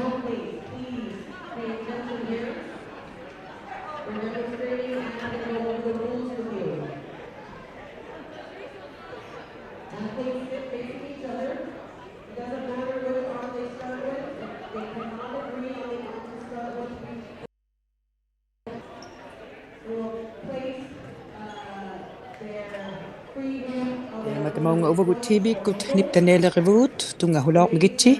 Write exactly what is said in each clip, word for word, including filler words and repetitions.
Athletes, please pay attention here. We're demonstrating and I'm gonna go over the rules with you. Athletes sit facing each other. It doesn't matter which arm they start with. If they cannot agree on the arm to start with, we will place, uh, their free hand on their ᑕᐃᒪ ᑕᒪᐅᖓ ᐅᕙᒍᑦ ᑎᕕᒃᑯᑦ ᓂᑉᑕᓐᓂᓕᕆᕗᑦ ᑐᙵᓱᓚᐅᕐᓚᖓᑦᑎ.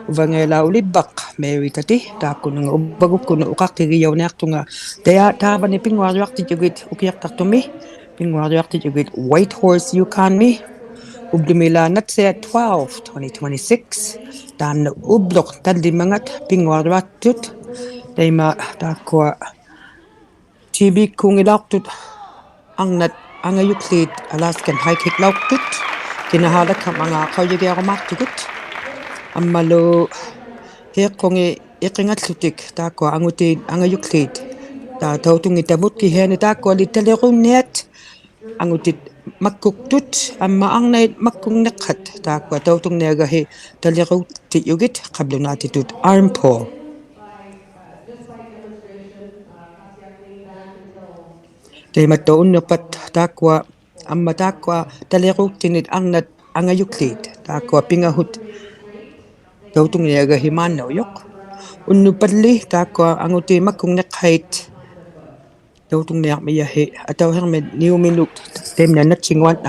ᐅᕙᖓᐃᓛᒃ ᐅᓕᕝᕙᖅ ᒪᕆᑕᑎ, ᑖᒃᑯᓄᖓ ᐅᕙᒍᒃᑯᓄᑦ ᐅᖃᖅᑎᒋᔭᐅᓂᐊᖅᑐᖓ. ᑕᐃᔭ ᑖᕙᓂ ᐱᙳᐊᕐᔪᐊᖅᑎᔾᔪᒋᑦ ᐅᑭᐊᖅᑕᖅᑐᒥ, ᐱᙳᐊᕐᔪᐊᖅᑎᔾᔪᒋᑦ Whitehorse, Yukon-ᒥ. ᐅᑉᓗᒥᓛᒃ ᓇᑦᓯᐊᑦ twelve, twenty twenty-six. ᑖᓐᓇ ᐅᑉᓗᖅ ᑕᓪᓕᒻᒪᖓᑦ ᐱᙳᐊᕐᔪᐊᖅᑐᑦ. ᑕᐃᒪ ᑖᒃᑯᐊ ᑎᕕᒃᑰᙱᓚᐅᖅᑐᑦ ᐊᕐᓇᑦ ᐊᖓᔪᒃᖠᑦ Alaskan high kick-ᓚᐅᖅᑐᑦ. ᑭᓇᓵᓚᒃᓴᕐᒪᖔᑦ ᖃᐅᔨᒋᐊᕈᒫᖅᑐᒍᑦ. ᐊᒻᒪᓗ ᕼᐃᖅᑯᖏᑦ ᐃᕿᖓᓪᓗᑎᒃ ᑖᒃᑯᐊ ᐊᖑᑏᑦ ᐊᖓᔪᒃᖠᑦ. ᑕ-, ᑕᐅᑐᙱᑕᕗᑦ ᑭᓯᐊᓂ ᑖᒃᑯᐊᓕ ᑕᓕᕈᓐᓃᑦ ᐊᖑᑏᑦ ᒪᒃᑯᒃᑐᑦ ᐊᒻᒪ ᐊᕐᓇᐃᑦ ᒪᒃᑯᖕᓂᖅᓴᑦ. ᑖᒃᑯᐊ ᑕᐅᑐᙱᐊᒐᕼᐃ ᑕᓕᕈᑦᑎᔾᔪᒋᑦ ᖃᑉᓗᓈᑎᑐᑦ arm pull. ᑕᐃᒪᑦᑕᐅᖅ ᐅᓐᓄᖅᐸᑦ ᑖᒃᑯᐊ, ᐊᒻᒪ ᑖᒃᑯᐊ ᑕᓕᕈᑦᑎᓂᑦ ᐊᕐᓇᑦ ᐊᖓᔪᒃᖠᑦ, ᑖᒃᑯᐊ ᐱᖓᓱᑦ ᑕᐅᑐᙱᐊᒐᕼᐃ ᒫᓐᓇᐅᔪᖅ. ᐅᓐᓄᖅᐸᓪᓕ ᑖᒃᑯᐊ ᐊᖑᑏᑦ ᒪᒃᑯᖕᓂᖅᓴᐃᑦ ᑕᐅᑐᙱᐊᕐᒥᔭᕼᐃ, ᐊᑕᐅᓯᕐᒥᒃ ᓂᐅᒥᓄᑦ ᑕᐃᒪᓐᓇ ᓇᑦᓯᙳᐊᕐᖓᑦ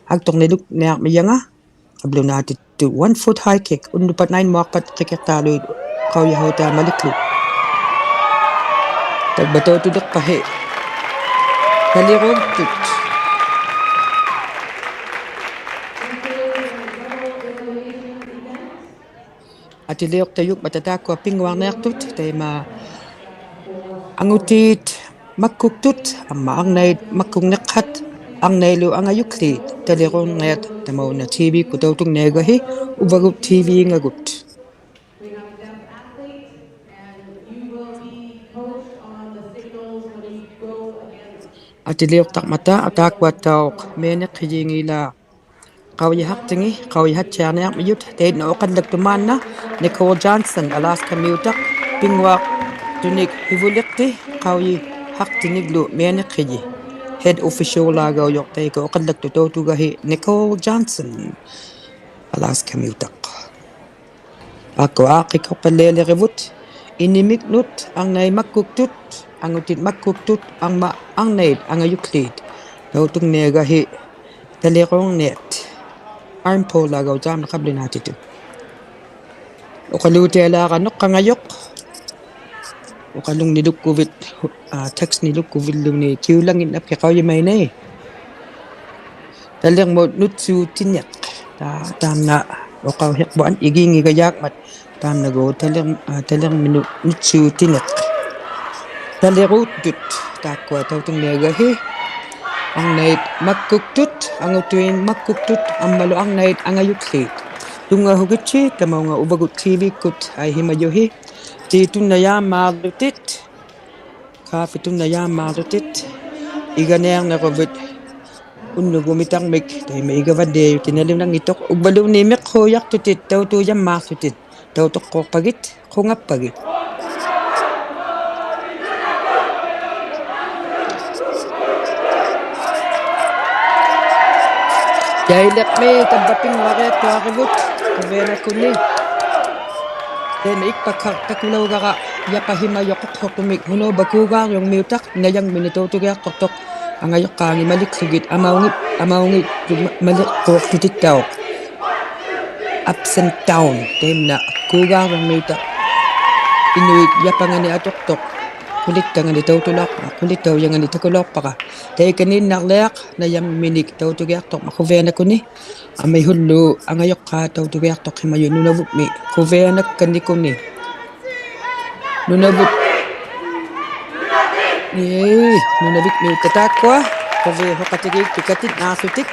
ᐊᒃᑐᕐᓂᓗᖕᓂᐊᕐᒥᔭᖓ. ᖃᑉᓗᓈᑎᑐᑦ one foot high kick, ᐅᓐᓄᖅᐸᑦ ᓇᐃᒻᒧᐊᖅᐸᑦ ᕿᑭᖅᑖᓗᐃᑦ ᖃᐅᔨᓴᐅᑖᒪᓕᒃᖢᒃ. ᑕᕝᕙ ᑕᐅᑐᓕᖅᐸᕼᐃ ᑕᓕᕈᑦᑐᑦ. ᐊᑎᓕᐅᖅᑕᔪᖕᒪᑕ ᑖᒃᑯᐊ ᐱᙳᐊᕐᓂᐊᖅᑐᑦ, ᑕᐃᒪ ᐊᖑᑏᑦ ᒪᒃᑯᒃᑐᑦ ᐊᒻᒪ ᐊᕐᓇᐃᑦ ᒪᒃᑯᖕᓂᖅᓴᑦ, ᐊᕐᓇᐃᓗ ᐊᖓᔪᒃᖠᑦ ᑕᓕᕈᕐᓂᐊᑦ. ᑕᒪᐅᓇ ᑎᕕᒃᑯᑦ ᑕᐅᑐᙱᐊᒐᕼᐃ ᐅᕙᒍᑦ ᑎᕕᖓᒍᑦ. ᐊᑎᓕᐅᖅᑕᕐᒪᑕ ᑖᒃᑯᐊᑦᑕᐅᖅ ᒥᐊᓂᖅᓯᔨᖏᓚᒃ ᖃᐅᔨᓴᖅᑎᖏᑦ, ᖃᐅᔨᓴᑦᓯᐊᕐᓂᐊᕐᒥᔪᑦ. ᑕᐃᓐᓇ ᐅᖃᓪᓚᒃᑐᑦ ᒫᓐᓇ Nicole Johnson, Alaska-ᒥᐅᑕᖅ, ᐱᙳᐊᖅᑐᓂᒃ ᓯᕗᓕᖅᑎ ᖃᐅᔨᓴᖅᑎᓂᒡᓗ ᒥᐊᓂᖅᓯᔨ. Head official-ᓚᒐᐅᔪᖅ ᑕᐃᑲ ᐅᖃᓪᓚᒃᑐᑦ ᑕᐅᑐᒐᕼᐃ Nicole Johnson, Alaska-ᒥᐅᑕᖅ. ᑖᒃᑯᐊ ᐊᕿᒃᓱᖅᐸᓪᓕᐊᓕᕆᕗᑦ ᐃᓂᒥᖕᓄᑦ ᐊᕐᓇᐃᑦ ᒪᒃᑯᒃᑐᑦ, ᐊᖑᑏᑦ ᒪᒃᑯᒃᑐᑦ ᐊᒻᒪ ᐊᕐᓇᐃᑦ ᐊᖓᔪᒃᖠᑦ ᑕᐅᑐᙱᐊᒐᕼᐃ ᑕᓕᕈᕐᓂᐊᑦ. Arm pull-ᓚᒐᐅᔪᖅ ᑕᒪᓐᓇ ᖃᑉᓗᓈᑎᑐᑦ. ᐅᖃᓘᑎᐊᓛᕋ ᓄᖅᑲᖓᔪᖅ. ᐅᖃᓗᖕᓂᓗᒃᑯᕕᑦ, ᐋ, text-ᓂᓗᒃᑯᕕᓪᓘᓐᓃᑦ ᑭᐅᓚᖏᓐᓇᑉᑭ ᖃᐅᔨᒪᐃᓇᐃ. ᑕᓕᕐᒧᑦ ᓄᑦᓲᑎᓂᖅ. ᑕ-, ᑖᓐᓇ ᐅᖃᐅᓯᖅᐳᖅ ᐃᒌᙱᒐᔮᖕᒪᑦ. ᑖᓐᓇᒎᖅ ᑕᓕᕐ-, ᐋ, ᑕᓕᕐᒥᓄᑦ ᓄᑦᓲᑎᓂᖅ. ᑕᓕᕈᑦᑐᑦ ᑖᒃᑯᐊ ᑕᐅᑐᙱᐊᒐᕼᐃ. ᐊᕐᓇᐃᑦ ᒪᒃᑯᒃᑐᑦ, ᐊᖑᑐᐃᑦ ᒪᒃᑯᒃᑐᑦ, ᐊᒻᒪᓗ ᐊᕐᓇᐃᑦ ᐊᖓᔪᒃᖠᑦ. ᑐᙵᓱᒋᑦᓯ ᑕᒪᐅᖓ ᐅᕙᒍᑦ ᑎᕕᒃᑯᑦ ᐊᐃᓯᒪᔪᕼᐃ. ᑏ ᑐᓐᓇᔮᒻᒫᓗᑎᑦ. ᑳᕕᑦ ᑐᓐᓇᔮᒻᒫᓗᑎᑦ. ᐃᒐᓂᐊᕐᓂᕈᕕᑦ ᐅᓐᓄᒍᒥᑕᕐᒥᒃ, ᑕᐃᒪ ᐃᒐᕙᓪᓕᐊᔪᑎᑦ ᓇᓗᓇᙱᑦᑐᖅ. ᐅᕝᕙᓘᓐᓃᑦ ᒥᖅᓱᔭᖅᑐᑎᑦ ᑕᐅᑐᔭᒻᒫᖅᑐᑎᑦ. ᑕᐅᑐᖅᑰᖅᐸᒋᑦ, ᖁᖓᑉᐸᒋᑦ. ᔭᐃᓕᕐᒥ ᑕᕝᕙ ᐱᙳᐊᕆᐊᖅᑐᐊᕆᕗᑦ ᖁᕕᐊᓇᒃᑯᓐᓂ. ᑕᐃᓐᓇ ᐃᒃᐸᒃᓴᖅ ᑕᑯᓚᐅᒐᕋ ᔭᐸᓯᒪᔪᖅ ᖁᖅᓱᖅᑐᒥᒃ ᓱᓄᕙ ᑰᒑᕐᔪᖕᒥᐅᑕᖅ ᓇᔭᖕᒥᓂᒃ ᑕᐅᑐᒋᐊᖅᑐᖅᑐᖅ. ᐊᖓᔪᖅᑳᖏᑦ ᒪᓕᒃᖢᒋᑦ ᐊᒪᐅᖏᑦ, ᐊᒪᐅᖏᑦ ᒪ-, ᒪᓕᒃᑰᖅᑐᑎᑦᑕᐅᖅ. Ups and down, ᑕᐃᓐᓇ ᑰᒑᕐᔪᖕᒥᐅᑕᖅ ᐃᓄᐃᑦ ᔭᐸᖓᓂ ᐊᑐᖅᑐᖅ. ᖁᓕᑦᑕᖓᓂ ᑕᐅᑐᓚᐅᖅ-, ᖁᓕᑦᑕᐅᔭᖓᓂ ᑕᑯᓚᐅᖅᐸᕋ. ᑕᐃᑲᓃᓐᓇᕐᓕᐊᖅ ᓇᔭᒥᓂᒃ ᑕᐅᑐᒋᐊᖅᑐᕐᒪᑦ ᖁᕕᐊᓇᖅᑯᓂ. ᐊᒥᓱᓪᓗ ᐊᖓᔪᖅᑳᑦ ᑕᐅᑐᒋᐊᖅᑐᖅᓯᒪᔪᑦ ᓄᓇᕗᒻᒥ ᖁᕕᐊᓇᒃᑲᓐᓂᖅᑯᓂ. ᓄᓇᕗᑦ. ᐄ, ᓄᓇᕕᖕᒥᐅᑕᖅ ᑖᒃᑯᐊ. ᖁᕕᐊᓱᖃᑎᒋᒃ ᐱᑲᑎᑦ ᓈᖅᖢᑎᒃ.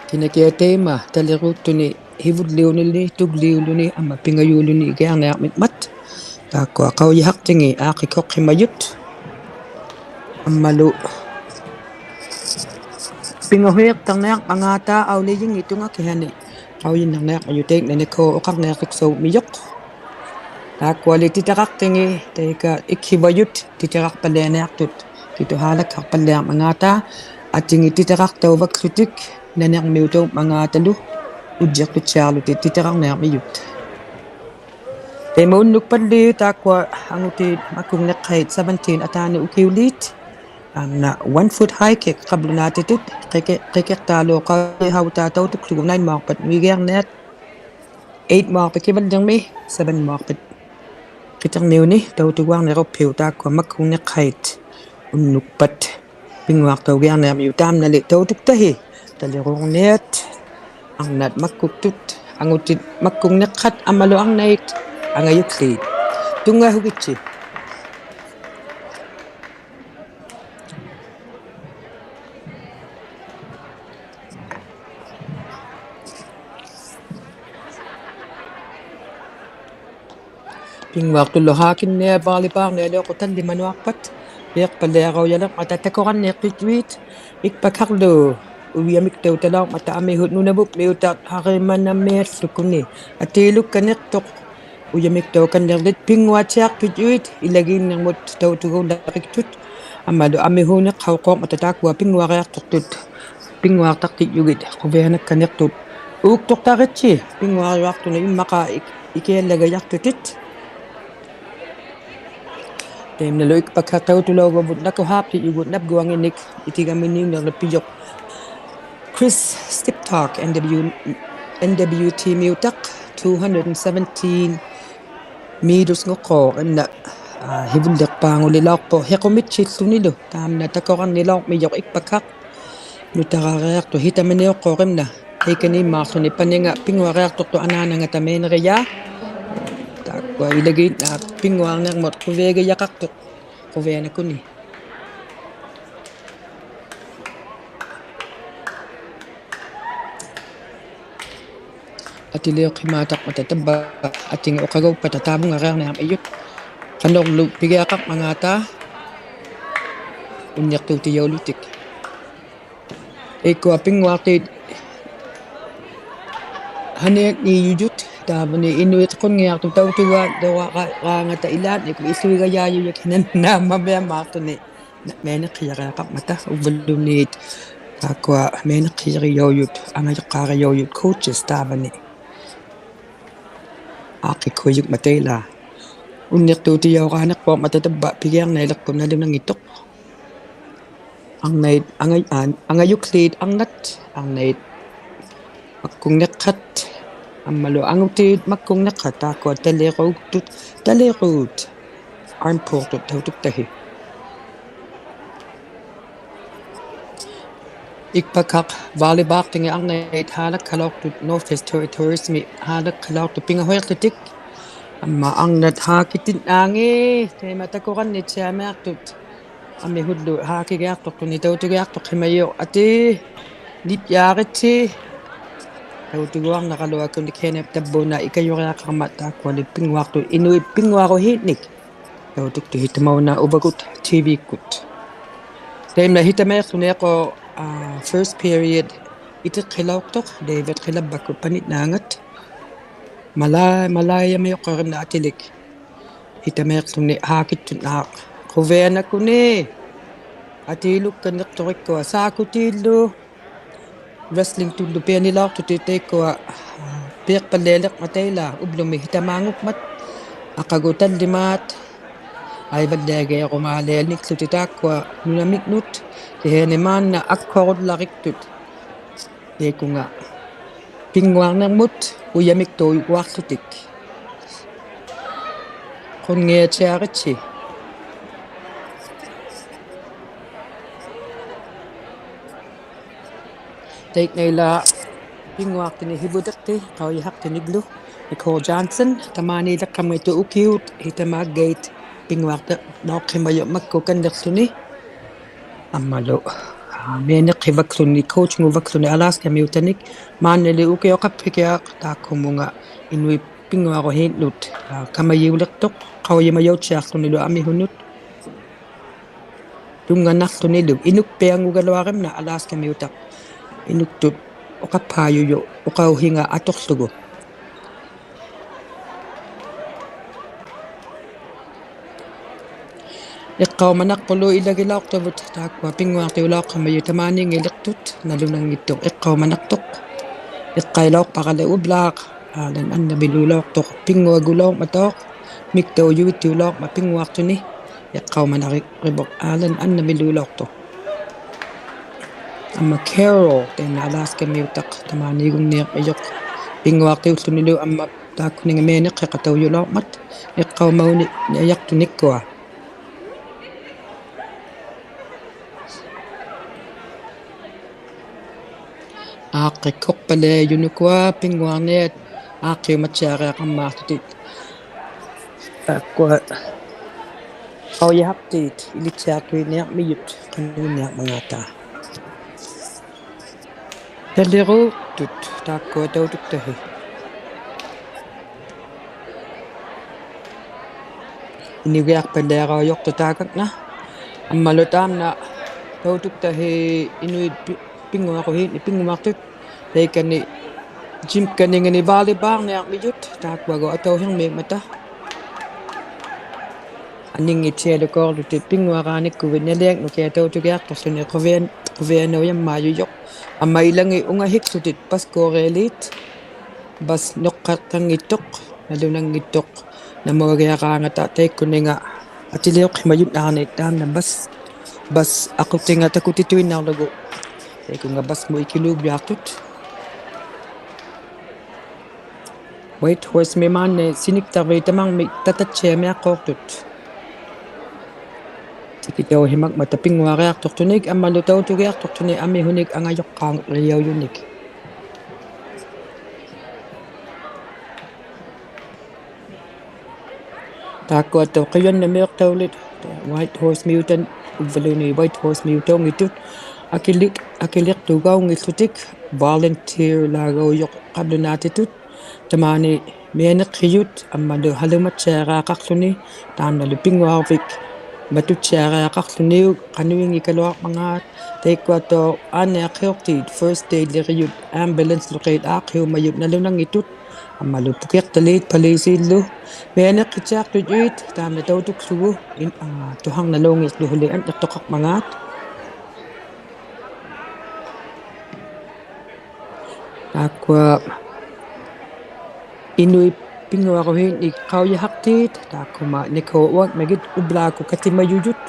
ᑭᓇᑭᐊᖅ ᑕᐃᒪ ᑕᓕᕈᒃᑐᓂ ᓯᕗᓪᓕᐅᓗᓂ, ᑐᒡᓕᐅᓗᓂ, ᐊᒻᒪ ᐱᖓᔪᓗᓂ ᐃᒋᐊᕐᓂᐊᕐᒥᖕᒪᑦ. ᑖᒃᑯᐊ ᖃᐅᔨᓴᖅᑎᖏᑦ ᐋᖅᑭᒃᓱᖅᓯᒪᔪᑦ. ᐊᒻᒪᓗ ᐱᖓᓱᐃᖅᑕᕐᓂᐊᕐᒪᖔᑕ ᐊᐅᓕᔨᙱᑦᑐᖓ ᑭᓯᐊᓂ ᖃᐅᔨᓐᓇᕐᓂᐊᕐᒪᔪᑦ ᑕᐃᒃᓇᓂ ᖃᐅ ᐅᖃᕐᓂᐊᖅᑐᒃᓴᐅᒻᒥᔪᖅ. ᑖᒃᑯᐊᓕ ᑎᑎᕋᖅᑎᖏᑦ ᑕᐃᑲ ᐃᒃᓯᕙᔪᑦ ᑎᑎᕋᖅᐸᓪᓕᐊᓂᐊᖅᑐᑦ. ᑭᑐ ᓵᓚᒃᓴᖅᐸᓪᓕᐊᕐᒪᖔᑕ ᐊᑎᖏᑦ ᑎᑎᕋᖅᑕᐅᕙᒃᖢᑎᒃ ᓇᓂᕐᒥᐅᑕᐅᒻᒪᖔᑕᓗ ᐅᔾᔨᖅᑐᑦᑎᐊᕐᓗᑎᒃ ᑎᑎᕋᕐᓂᐊᕐᒥᔪᑦ. ᑕᐃᒪ ᐅᓐᓄᒃᐸᓪᓕ ᑖᒃᑯᐊ ᐊᖑᑏᑦ ᒪᒃᑯᖕᓂᖅᓴᐃᑦ seventeen ᐊᑖᓂ ᐅᑭᐅᓖᑦ. ᐊᒻᓇ one foot high kick ᖃᑉᓗᓈᑎᑐᑦ ᕿᑭ-, ᕿᑭᖅᑖᓗᒃ ᖃᐅᔨᓴᐅᑖᑦ ᑕᐅᑐᒃᖢᒍ nine-ᒧᐊᖅᐸᑦ ᓄᐃᒋᐊᕐᓂᐊᑦ, eight-ᒧᐊᖅᐸᑦ ᑭᕙᓪᓕᕐᒥ, seven-ᒧᐊᖅᐸᑦ ᕿᑎᕐᒥᐅᓂ ᑕᐅᑐᒍᐊᕐᓂᕈᑉᓯᐅᒃ ᑖᒃᑯᐊ ᒪᒃᑯᖕᓂᖅᓴᐃᑦ ᐅᓐᓄᒃᐸᑦ ᐱᙳᐊᖅᑕᐅᒋᐊᕐᓂᐊᕐᒥᔪᑦ ᑕᒻᓇᓕ ᑕᐅᑐᒃᑕᓯ ᑕᓕᕈᕐᓂᐊᑦ ᐊᕐᓇᑦ ᒪᒃᑯᒃᑐᑦ ᐊᖑᑎᑦ ᒪᒃᑯᖕᓂᖅᓴᑦ ᐊᒻᒪᓗ ᐊᕐᓇᐃᑦ ᐊᖓᔪᒃᖠᑦ. ᑐᙵᓱᒋᑦᓯ. ᐱᙳᐊᖅᑐᓪᓗ ᕼᐋᑭᓐᓂᐊᖅ volleyball-ᓂᐊᓕᐅᖅᑯᖅ ᑕᓪᓕᒪᓄᐊᖅᐸᑦ. ᐱᐊᖅᐸᓪᓕᐊᕋᐅᔭᓕᕐᒪᑕ ᑕᑯᕋᓐᓂᖅᑎᑐᐃᑦ ᐃᒃᐸᒃᓴᕐᓗ ᐅᔭᒥᒃᑕᐅᑕᓚᐅᕐᒪᑕ ᐊᒥᓱᑦ ᓄᓇᕗᒻᒥᐅᑕᖅ ᕼᐊᕆᒪᓇᒥᐊᓪᓗᒃᑯᓂ. ᐊᑏᓗᒃᑲᓐᓂᖅᑐᖅ ᐅᔭᒥᒃᑕᐅᑲᓐᓂᕐᓕᑦ ᐱᙳᐊᑦᑎᐊᖅᑐᔪᐃᑦ ᐃᓚᒌᓐᓂᕐᒧᑦ ᑕᐅᑐᒍᓪᓚᕆᒃᑐᑦ. ᐊᒻᒪᓗ ᐊᒥᓱᓂᖅᓴᐅᖅᑰᕐᒪᑕ ᑖᒃᑯᐊ ᐱᙳᐊᕆᐊᖅᑐᖅᑐᑦ ᐱᙳᐊᖅᑕᖅᑎᔾᔪᒋᑦ ᖁᕕᐊᓇᒃᑲᓐᓂᖅᑐᑦ. ᐆᒃᑐᖅᑕᕆᑦᓯ ᐱᙳᐊᕆᐊᖅᑐᓂ ᐃᒻᒪᖄ ᐃᒃ-, ᐃᑭᐊᓪᓚᒐᔭᖅᑐᑎᑦ. ᑕᐃᒪᓗ ᐃᒃᐸᒃᓴᖅᑕᐅᑐᓚᐅᕋᕗᑦ ᓇᑯᓵᑉᑎᔪᒍᑦ ᓇᑉᒍᐊᖏᓐᓂᒃ ᐃᑎᒐᒥᓂᐅᓐᓂᕐᓗ ᐱᔪᖅ Chris Stiptock, N W, N W T-ᒥᐅᑕᖅ, two hundred and seventeen meters-ᖑᖅᑰᖅ ᐃᓐᓇ, ᐋ, ᓯᕗᓪᓕᖅᐹᖑᓕᓚᐅᖅᐳᖅ ᓯᖁᒥᑦᓯᓪᓗᓂᓗ ᑖᒻᓇ ᑕᑯᕋᓐᓂᓚᐅᕐᒥᔪᖅ ᐃᒃᐸᒃᓴᖅ. ᓄᑕᕋᕆᐊᖅᑐᖅ ᓯᑕᒥᓂᐅᖅᑰᖅ ᐃᓐᓇ ᑕᐃᑲᓃᒻᒫᖅᖢᓂ ᐸᓂᖓ ᐱᙳᐊᕆᐊᖅᑐᖅᑐᖅ ᐊᓈᓇᖓᑕ ᒥᓂᕆᔭᖅ. ᑖᒃᑯᐊ ᐃᓚᒌᓐᓇ ᐱᙳᐊᕐᓂᕐᒧᑦ ᖁᕕᐊᒋᔭᖃᖅᑐᖅ ᖁᕕᐊᓇᒃᑯᓂ. ᐊᑎᓕᐅᖅᓯᒪᑕᖅᐸᑕ ᑕᕝᕙ ᐊᑎᖏᑦ ᐅᖃᒍᒃᐸᑕ ᑕᕗᖓᕆᐊᕐᓂᐊᕐᒥᔪᑦ. ᖃᓄᕐᓗ ᐱᒋᐊᖃᕐᒪᖔᑕ ᐅᓐᓂᖅᑑᑎᔭᐅᓗᑎᒃ. ᐃᒃᑯᐊ ᐱᙳᐊᖅᑏᑦ ᓴᓂᐊᓃᔪᔪᑦ ᑖᕙᓂ ᐃᓄᐃᑦ ᖁᙱᐊᖅᑐᑦ ᑕᐅᑐᒍᐊᓗᐊᕌ-, ᕌᖓᑕ ᐃᓛᓐᓂᒃᑯᑦ ᐃᓱᐃᒐᔮᔪᔪᒃ ᓴᓇᓐᓇᒪᕕᐊᒫᖅᑐᓂ. ᓇ-, ᒥᓂᖅᓯᔭᕆᐊᖃᕐᒪᑕ ᐅᕝᕙᓘᓐᓃᑦ ᑖᒃᑯᐊ ᒥᓂᖅᓯᔭᕆᔭᐅᔪᑦ ᐊᖓᔪᖅᑳᕆᔭᐅᔪᑦ coaches ᑖᕙᓂ. ᐋᖅᑭᒃᓱᐃᔪᖕᒪᑕ ᐃᓛ. ᐅᓐᓂᖅᑑᑎᔭᐅᕌᓂᖅᐳᖕᒪᑕ ᑕᕝᕙ ᐱᒋᐊᕐᓇᐃᓕᖅᐳᖅ ᓇᓗᓇᙱᑦᑐᖅ. ᐊᕐᓇᐃᑦ ᐊᖓ-, ᐋ, ᐊᖓᔪᒃᖠᑦ ᐊᕐᓇᑦ, ᐊᕐᓇᐃᑦ ᒪᒃᑯᖕᓂᖅᓴᑦ, ᐊᒻᒪᓗ ᐊᖑᑏᑦ ᒪᒃᑯᖕᓂᖅᓴᑦ ᑖᒃᑯᐊ ᑕᓕᕈᒃᑐᑦ, ᑕᓕᕈᑦ arm pull-ᑐᑦ ᑕᐅᑐᒃᑕᓯ. ᐃᒃᐸᒃᓴᖅ volleyball-ᑎᖏᑦ ᐊᕐᓇᐃᑦ ᓵᓚᒃᓴᓚᐅᖅᑐᑦ Northwest Territories-ᒥ ᓵᓚᒃᓴᓚᐅᖅᑐᑦ ᐱᖓᓱᐃᖅᖢᑎᒃ. ᐊᒻᒪ ᐊᕐᓇᑦ ᕼᐋᑭᑎᓐᓇᖏ, ᑕᐃᒪ ᑕᑯᕋᓐᓂᑦᓯᐊᒥᐊᖅᑐᑦ. ᐊᒥᓱᓪᓗ ᕼᐋᑭᒋᐊᖅᑐᖅᑐᓂ ᑕᐅᑐᒋᐊᖅᑐᖅᓯᒪᔪᖅ ᐊᑏ ᓂᑉᔮᕆᑦᓯ. ᑕᐅᑐᒍᐊᕐᓇᕋᓗᐊᒃᑯᓂ ᑭᓇ ᑕᕝᕘᓇ ᐃᑲᔪᕆᐊᖃᕐᒪᑦ ᑖᒃᑯᐊᓕ ᐱᙳᐊᖅᑐᑦ ᐃᓄᐃᑦ ᐱᙳᐊᕈᓰᖕᓂᒃ. ᑕᐅᑐᒃᑐᓯᑕᒪᐅᓇ ᐅᕙᒍᑦ T V-ᒃᑯᑦ. ᑕᐃᒪᓗ ᓯᑕᒪᐃᖅᖢᓂ ᖃᐅ, ᐋ, first period ᐃᑎᖅᓯᓚᐅᖅᑐᖅ David ᕿᓚᕝᕙᒃᑯᑦ ᐸᓂᓐᓇᖓᑦ. ᒪᓚ-, ᒪᓚᐃᔭᒥᐅᖅᑰᕈᓐᓇ ᐊᑎᓕᒃ. ᓯᑕᒪᐃᖅᖢᓂ ᕼᐋᑭᑦᑐᓐᓇᖅ ᖁᕕᐊᓇᒃᑯᓂ. ᐊᑏᓗᒃᑲᓐᓂᖅᑐᕆᒃᑯᐊ ᓵᑯᑏᓪᓗ. Wrestling-ᑐᓪᓗ ᐱᐊᓂᓚᐅᖅᑐᑎᑦ ᑕᐃᒃᑯᐊ, ᐋ, ᐱᐊᖅᐸᓪᓕᐊᓕᕐᒪᑕ ᐃᓛ ᐅᑉᓗᒥ ᓯᑕᒫᖑᖕᒪᑦ. ᐊᖃᒍᑦ ᑕᓪᓕᒫᑦ. ᐊᐃᕙᓪᓕᐊᒋᐊᕈᒫᓕᐊᓐᓂᒃᖢᑎᒃ ᑖᒃᑯᐊ ᓄᓇᒥᖕᓄᑦ. ᑭᓯᐊᓂ ᒫᓐᓇ ᐊᒃᓱᕈᓪᓚᕆᒃᑐᑦ. ᑕᐃᑯᖓ ᐱᙳᐊᕐᓂᕐᒧᑦ ᐅᔭᒥᒃᑕᐅᔪᒍᐊᖅᖢᑎᒃ. ᓄᓱᕈᓐᙱᐊᑦᓯᐊᕆᑦᓯ. ᑕᐃᒃ ᓇᐃᓛ ᐱᙳᐊᖅᑎᓂᒃ ᓯᕗᑎᖅᑎ ᖃᐅᔨᓴᖅᑎᓂᒡᓗ, ᓂᒃ ᓱᕐ ᔮᓐᓴᓐ, ᑕᒫᓃᓕᖅᑲᒻᒪᑦ ᐅᑭᐅᑦ ᓯᑕᒫᒡᒑᑦ ᐱᙳᐊᖅᑎᓚᐅᖅᓯᒪᔪᖅ ᒪᒃᑯ ᑲᓐᓂᖅᖢᓂ. ᐊᒻᒪᓗ, ᐋ, ᒥᐊᓂᖅᓯᕙᒃᖢᓂ, coach-ᖑᕙᒃᖢᓂ Alaska-ᒥᐅᑕᓂᒃ, ᒫᓐᓇᓕ ᐅᑭᐅᖃᑉᓯᒋᐊᖅ ᑖᒃᑯᒧᖓ ᐃᓄᐃᑦ ᐱᙳᐊᕈᓰᓐᓄᑦ, ᐋ, ᑲᒪᔨᐅᓕᖅᑐᖅ, ᖃᐅᔨᒪᔭᐅᑦᓯᐊᖅᖢᓂᓗ ᐊᒥᓱᓄᑦ. ᑐᙵᓇᖅᖢᓂᓗ, ᐃᓄᒃᐱᐊᙳᒐᓗᐊᕆᒻᓇ Alaska-ᒥᐅᑕᖅ, ᐃᓄᒃᑐᑦ ᐅᖃᑉᐸᔪᔪᖅ, ᐅᖃᐅᓯᖓ ᐊᑐᖅᖢᒍ. ᐃᖅᑲᐅᒪᓇᖅᐳᓗ ᐃᓚᒋᓚᐅᖅᑕᕗᑦ ᑖᒃᑯᐊ ᐱᙳᐊᖅᑎᐅᓚᐅᖅᓯᒪᔪᑦ ᑕᒫᓃᙱᓕᖅᑐᑦ, ᓇᓗᓇᙱᑦᑐᖅ ᐃᖅᑲᐅᒪᓇᖅᑐᖅ. ᐃᖅᑲᐃᓚᐅᖅᐸᕋᓕ ᐅᑉᓛᖅ, ᐋᓚᓐ ᐊᓐᓇᒥᓗᓚᐅᖅᑐᖅ, ᐱᙳᐊᒍᓚᐅᕐᒪᑕᐅᖅ, ᒥᒃᑕᐅᔪᐃᑦᑎᐅᓚᐅᕐᒪᑦ ᐱᙳᐊᖅᑐᓂ, ᐃᖅᑲᐅᒪᓇᕆᕆᕗᖅ ᐋᓚᓐ ᐊᓐᓇᒥᓗᓚᐅᖅᑐᖅ. ᐊᒻᒪ Carol, ᑕᐃᓐᓇ Alaska-ᒥᐅᑕᖅ, ᑕᒫᓃᒍᓐᓃᕐᒥᔪᖅ ᐱᙳᐊᖅᑎᐅᖅᖢᓂᓗ, ᐊᒻᒪ ᑖᒃᑯᓂᖓ ᒥᐊᓂᖅᓯᖃᑕᐅᔪᓚᐅᕐᒪᑦ, ᐃᖅᑲᐅᒪᐅᓂ ᓇᔭᖅᑐᓂᒃᑯᐊ. ᐋᖅᑭᒃᓱᖅᐸᓪᓕᐊᔪᑦ ᓄᑯᐊ ᐱᙳᐊᕐᓂᐊᑦ ᐋᖅᑭᐅᒪᑦᓯᐊᕆᐊᖃᕐᒪᖅᑐᑎᑦ. ᑖᒃᑯᐊ ᖃᐅᔨᓴᖅᑏᑦ ᐃᓕᑦᓯᐊᖅᑐᐃᓐᓂᐊᕐᒥᔪᑦ ᖃᓄᐃᓐᓂᐊᕐᒪᖔᑕ. ᑕᓕᕈᒃᑐᑦ ᑖᒃᑯᐊ ᑕᐅᑐᒃᑕᓯ. ᐃᓄᒋᐊᖅᐸᓪᓕᐊᕋᐅᔪᖅᑐᖅ ᑖᒃᑲᖓ. ᐊᒻᒪᓗ ᑖᒻᓇ ᑕᐅᑐᒃᑕᓯ ᐃᓄᐃᑦ ᐱ-, ᐱᙳᐊᕈᓰᓐᓂᒃ ᐱᙳᐊᖅᑐᑦ. ᑕᐃᑲᓂ gym-ᑲᓐᓂᖓᓂ volleyball-ᓂᐊᕐᒥᔪᑦ ᑖᒃᑯᐊᒎᖅ ᐊᑕᐅᓯᕐᒦᒻᒪᑕ. ᐊᓂᙱᑦᓯᐊᓗᒎᕐᓗᑎᒃ ᐱᙳᐊᕌᓂᒃᑯᕕᑦ ᓇᓕᐊᖕᓄᑭᐊᖅ ᑕᐅᑐᒋᐊᖅᑐᖅᖢᓂ ᖁᕕᐊᓐ-, ᖁᕕᐊᓇᐅᔭᒻᒪᔪᔪᖅ. ᐊᒻᒪ ᐃᓚᖏᑦ ᐅᖓᓯᒃᖢᑎᒃ bus-ᑰᕆᐊᓖᑦ. Bus ᓄᖅᑲᖅᑕᙱᑦᑐᖅ, ᓇᓗᓇᙱᑦᑐᖅ, ᓇᒧᐊᒋᐊᕌᖓᑕ ᑕᐃᒃᑯᓂᖓ ᐊᑎᓕᐅᖅᓯᒪᔪᓐᓈᕐᓂᒃ ᑖᒻᓇ bus, bus ᐊᑯᑎᖓ ᑕᑯᑎᑐᐃᓐᓇᕐᓗᒍ. ᑕᐃᑯᖓ bus-ᒧᑦ ᐃᑭᓘᕐᔪᐊᖅᑐᑦ. Whitehorse-ᒥ ᒫᓐᓇ ᓯᓂᒃᑕᕐᕖᑦ ᑕᒪᕐᒥᒃ ᑕᑕᑦᓯᐊᒥᐊᖅᑰᖅᑐᑦ. ᑎᑭᑕᐅᓯᒪᖕᒪᑕ ᐱᙳᐊᕆᐊᖅᑐᖅᑐᓂᒃ, ᐊᒻᒪᓗ ᑕᐅᑐᒋᐊᖅᑐᖅᑐᓂᒃ ᐊᒥᓱᓂᒃ ᐊᖓᔪᖅᑳᕆᐊᐅᔪᓂᒃ. ᑖᒃᑯᐊᑦᑕᐅᖅ ᖁᔭᓐᓇᒦᖅᑕᐅᓕᑦ Whitehorse-ᒥᐅᑕᓐ, ᐅᕝᕙᓘᓐᓃᑦ Whitehorse-ᒥᐅᑕᐅᙱᑦᑐᑦ, ᐊᑭᓕᒃ-, ᐊᑭᓕᖅᑐᒐᐅᙱᖦᖢᑎᒃ volunteer-ᓚᒐᐅᔪᖅ ᖃᑉᓗᓈᑎᑐᑦ, ᑕᒫᓂ ᒥᐊᓂᖅᓯᔪᑦ, ᐊᒻᒪᓗ ᓴᓗᒪᑦᓯᐊᕆᐊᖃᖅᖢᓂ, ᑖᓐᓇᓗ ᐱᙳᐊᕐᕕᒃ ᒪᑐᑦᓯᐊᕆᐊᖃᖅᖢᓂᐅᒃ, ᖃᓄᐃᙱᑲᓗᐊᕐᒪᖔᑦ, ᑕᐃᒃᑯᐊᑦᑕᐅᖅ ᐋᓐᓂᐊᖅᓯᐅᖅᑏᑦ first aid-ᓕᕆᔪᑦ ambulance-ᓗᕿᑦ ᐋᖅᓯᐅᒪᔪᑦ ᓇᓗᓇᙱᑦᑐᑦ, ᐊᒻᒪᓗ ᐳᑭᖅᑕᓖᑦ police-ᐃᓪᓗ, ᒥᐊᓂᖅᓯᑦᓯᐊᖅᑐᑦ ᔪᐃᑦ, ᑖᓐᓇ ᑕᐅᑐᒃᖢᒍ, ᐃᓐ-, ᐋ, ᑐᓴᕐᓇᓚᐅᙱᖦᖢᓕ ᐊᓐᓂᖅᑐᖃᕐᒪᖔᑦ. ᑖᒃᑯᐊ ᐃᓄᐃᑦ ᐱᙳᐊᕈᓰᓐᓂᒃ ᖃᐅᔨᓴᖅᑏᑦ, ᑖᒃᑯᒪ ᓂᑯ ᐅᐊᖕᒪᒋᑦ ᐅᑉᓛᒃᑯᑦ ᑲᑎᒪᔪᔪᑦ,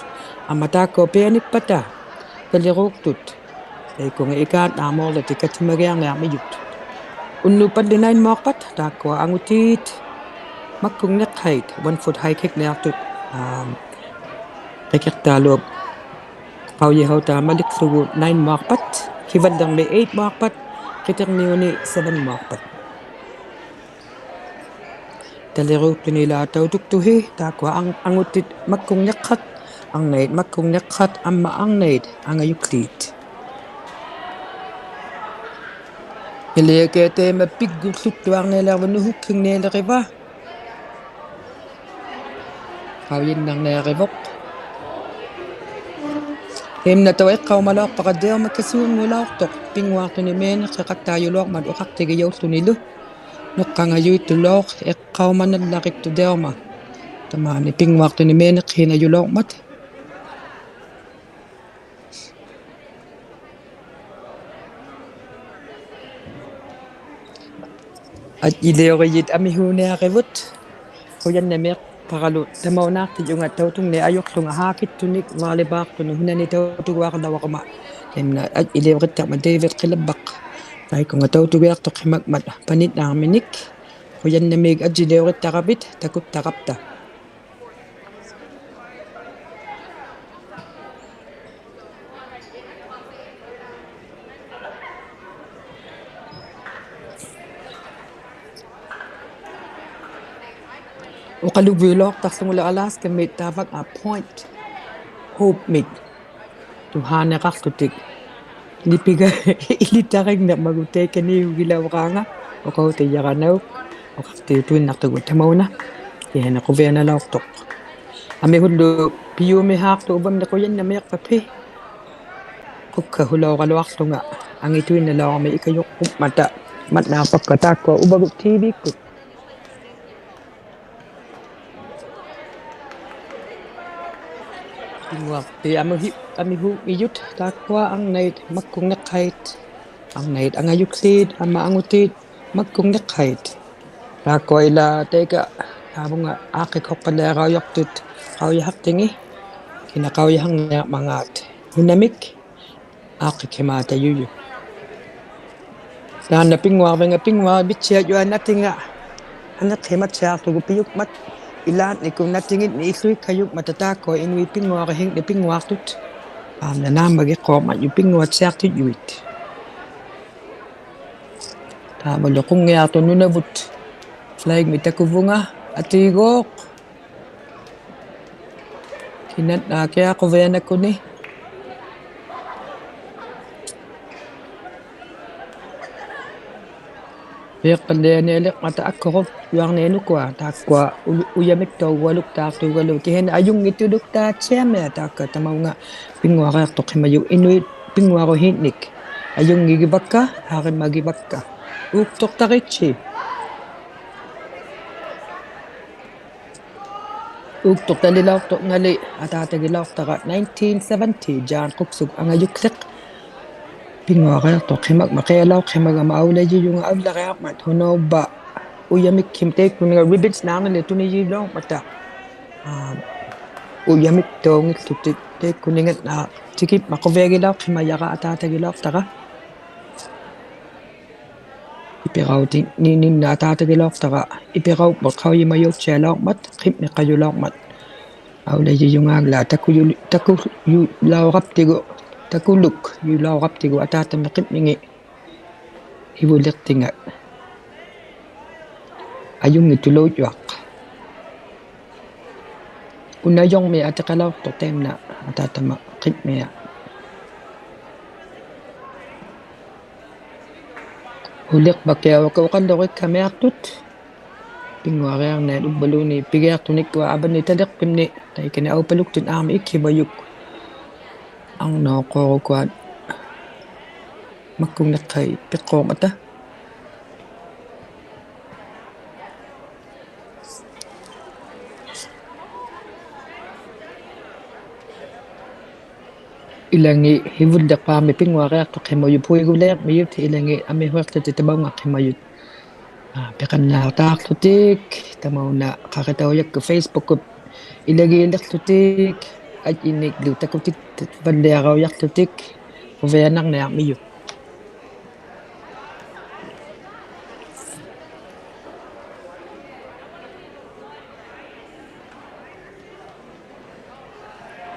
ᐊᒻᒪ ᑖᒃᑯᐊ ᐱᐊᓂᒃᐸᑕ ᑕᓕᕉᒃᑐᑦ, ᑕᐃᑯᖓ ᐃᑳᓐᓈᒨᓚᑎᒃ ᑲᑎᒪᒋᐊᕐᓂᐊᕐᒥᔪᑦ. ᐅᓐᓄᒃᐸᓪᓕ nine-ᒧᐊᖅᐸᑦ, ᑖᒃᑯᐊ ᐊᖑᑏᑦ ᒪᒃᑯᖕᓂᖅᓴᐃᑦ, one-foot high kick-ᓂᐊᖅᑐᑦ, ᐋᒻ, ᕿᑭᖅᑖᓗᐊᑉ ᖃᐅᔨᓴᐅᑖᒪᓕᖅᖢᒍ nine-ᒧᐊᖅᐸᑦ, ᑭᕙᓪᓕᕐᒥ eight-ᒧᐊᖅᐸᑦ, ᕿᑎᕐᒥᐅᓂ seven-ᒧᐊᖅᐸᑦ. ᑕᓕᕉᒃᑐᓂᓛᒃ ᑕᐅᑐᒃᑐᓯ, ᑖᒃᑯᐊ ᐊᖕ-, ᐊᖑᑎᑦ ᒪᒃᑯᖕᓂᖅᓴᑦ, ᐊᕐᓇᐃᑦ ᒪᒃᑯᖕᓂᖅᓴᑦ, ᐊᒻᒪ ᐊᕐᓇᐃᑦ ᐊᖓᔪᒃᖠᑦ. ᓂᓕᐊᑲᐃ ᑕᐃᒪ ᐱᒡᒍᓪᓗᑦᑐᐊᕐᓂᐊᓕᕋᕙ, ᓄᓱᒃᓱᖕᓂᐊᓕᕋᕙ. ᖃᐅᔨᓐᓇᕐᓂᐊᕆᕗᖅ. ᐃᒻᓇᑕᐅᖅ ᐃᖅᑲᐅᒪᓚᐅᖅᐸᕋ Delma ᑲᓲᖑᓚᐅᖅᑐᖅ, ᐱᙳᐊᖅᑐᓂ ᒥᐊᓂᖅᓯᖃᑦᑕᔪᓚᐅᕐᒪᑦ ᐅᖃᖅᑎᒋᔭᐅᖅᖢᓂᓗ. ᓄᖅᑲᖓᔪᐃᑦᑐᓚᐅᖅ, ᐃᖅᑲᐅᒪᓇᓪᓚᕆᒃᑐᖅ Delma. ᑕᒫᓂ ᐱᙳᐊᖅᑐᓂ ᒥᐊᓂᖅᓰᓇᔪᓚᐅᕐᒪᑦ. ᐊᔾᔨᓕᐅᕆᔨᑦ ᐊᒥᓲᓂᐊᕆᕗᑦ. ᖁᔭᓐᓇᒦᖅᐸᕋᓗ ᑕᒪᐅᓈᖅᑎᔪᖓ ᑕᐅᑐᖕᓂᒃ ᐊᔪᖅᖢᖓ ᕼᐋᑭᑦᑐᓂᒃ volleyball-ᖑᓄᑦ ᓱᓇᓂ ᑕᐅᑐᒍᐊᕋᓚᐅᕋᒪ. ᐃᒻᓇ ᐊᔾᔨᓕᐅᕆᑦᑕᕐᒪᑦ David ᕿᓚᕝᕙᖅ. ᑕᐃᑯᖓ ᑕᐅᑐᒋᐊᖅᑐᖅᓯᒪᖕᒪᑦ ᐸᓂᓐᓈᒥᓂᒃ. ᖁᔭᓐᓇᒦᒃ ᐊᔾᔨᓕᐅᕆᑦᑕᕋᕕᑦ ᑕᑯᑦᑕᕋᑉᑕ. Uqaluviulauqtaqłungalu Alaska-mit taavak a Point Hope-mit. Tuhaaniqaqłutik. Lipiga ilitaringnirmagu taikaniugilauqaanga. Uqautijjaranauk. Uqaqtiutuinnaqtugut tamauna. Kihani quvianalauqtuq. Amihullu piumihaaqtuq uvamni qujannamiiqpaphi. Qukkahulaugaluaqłunga. Angituinnalaurami ikajuqqummata. Matnaaqpakka taakkua uvagut T V-kkut. Pinnguaqti amihi-, amihuuqngijut taakkua arnait makkungniqhait, arnait angajukłiit, amma angutit makkungniqhait. Taakkua ilaa taika taavunga aaqqikhuqpaliaraujaqtut qaujahaqtingi, kina qaujahangniarmangaat. Hunamik, aaqqikhimaatajuju. Taanna pinnguarvinga pinnguarvittiajua natinga. Aniqhimatsiaqługu piukmat. Ilaannikkut natinginni illuikkajukmata taakkua inuit pinnguarihingni pinnguaqtut. Paamna naammagiqquarmatjuq pinnguatsiaqtijuit. Taamalu qunngiaqtut nunavut. Flag-mi takuvunga atiiguuq. Kinanaakiaq quvianakuni. Piiqpallianialiqmata akkurujuarnianukua taakkua u-, ujamiktaugualuktaaqtugalu kihani ajunngituluktaattiamiaq taakka tamaunga pinnguariaqtuqhimajuq inuit pinnguaruhiinnik. Ajunngigivakka, harimagivakka. Uuktuqtaritti. Uuktuqtalilauqtuq ngali ataatagilauqtara nineteen seventy John Quksuk angajukłiq. Pinnguariaqtuqhimakma qialauqhimagama aulajijunga aulariaqmat hunauvva ujamikkhim taikkuninga ribbons-naarnili tunijilauqmata. Aa, ujamiktaunngitlutik taikkuninga, aa, tikimma quviagilauqhimajara ataatagilauqtara. Ipirauti-, ni-, ninna ataatagilauqtara, ipiraumut qaujimajutsialaurmat, qimmiqajulaurmat. Aulajijungaagla takuju-, takujulauraptigu, takuluk, julauraptigu, ataatami qimmingi. Hivuliqtinga. Ajunngitulaujuaq. Unajurmi atiqalauqtuq taimna, ataatama qimmia. Huliqpakiauka uqallurikkamiaqtut. Pinnguariarniat uvvaluunniit pigiaqtunikkua avani taliqpimni, taikani aupaluktut aamma ikhivajuk. Arnauqquurukuat makkungniqhait piqquumata. Ilangit hivulliqpaami pinnguariaqtuqhimajut puiguliaqmijut ilangit amihuiqłutik tamaungaqhimajut. Aa, piqannaaqtaaqłutik tamauna qaritaujakkut Facebook-kut ilagiiliqłutik ajjiniklu takutitvalliaraujaqłutik quvianarniarmijut.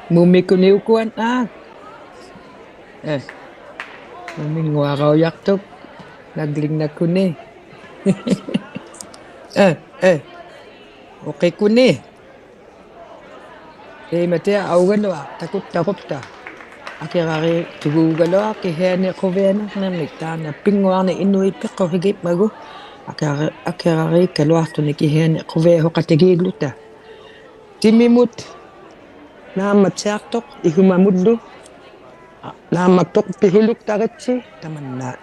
Mumikuni ukuan, aa. Eh. Muminnguaraujaqtuq naglingnakuni. Eh, eh. Uqikuni. Taimatiaq augaluaq takuttarupta. Akirariittuguugaluaq kihiani quvianarnirmik taanna pinnguarnik inuit piqquhigitmagu. Akira-, akirariikkaluaqtuni kihiani quviahuqatigiigluta. Timimut naammatsiaqtuq ihumamullu. Naammaktuq pihuluktaritti tamanna.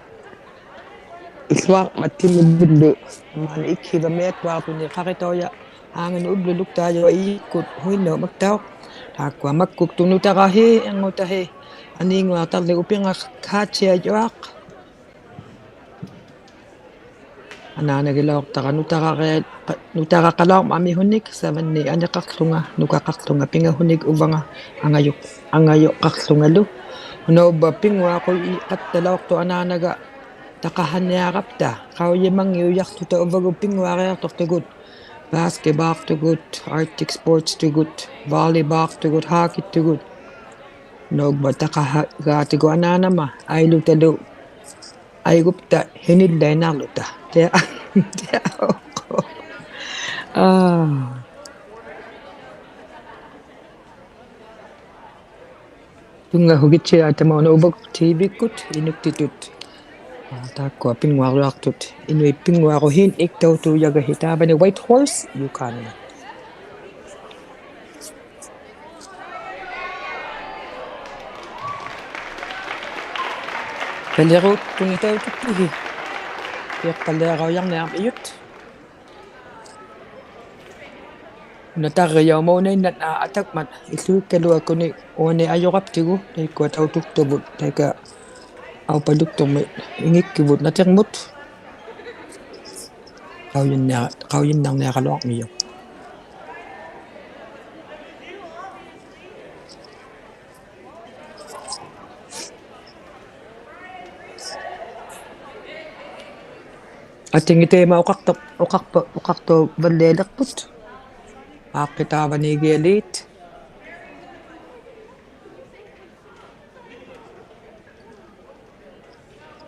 Illuarmat timimullu. Maani ikhivamiattuaqtuni qaritaujaangani ulluluktaajuq ijikkut huinnaumaktauq. Taakkua makkuktuq nutarahi, irngutahi. Aniinnguaqtarli upingaqhaattiajuaq. Anaanagilauqtara nutarari-, nutaraqalaurmat amihunik, savanni aniqaqłunga, nukaqaqłunga, pingahunik uvanga, angaju-, angajuqaqłungalu. Hunauvva pinnguaqujiqattalauqtuq anaanaga taqahaniarapta, qaujimanngiujaqłuta uvagut pinnguariaqtuqtugut, basketball-qtugut, Arctic sports-tugut, volleyball-qtugut, hockey-tugut. Hunauvva taqahagaatigu anaanama, ailutalu, aigupta hinillainaqłuta. Tia, tia, aa. Tunngahugittiaat tamauna Ubak TV-kkut inuktitut. Aa, taakkua pinnguaruaqtut. Inuit pinnguaruhiinnik tautuujagahi taavani Whitehorse, Yukon. Paliruuttuni tautuktihi. Piaqpaliaraujarniarmijut. Una tarrijaumaunainnat, aa, atakmat illuikkaluakuni uani ajuraptigu, taikkua tautuktavut, taika aupaluktummi ingikkivut natirmut. Qaujinnia-, qaujinnarniaraluarmijuq. Atingit taima uqaqtu-, uqaqpa-, uqaqtuvallialiqput. Aaqqi taavaniigialiit.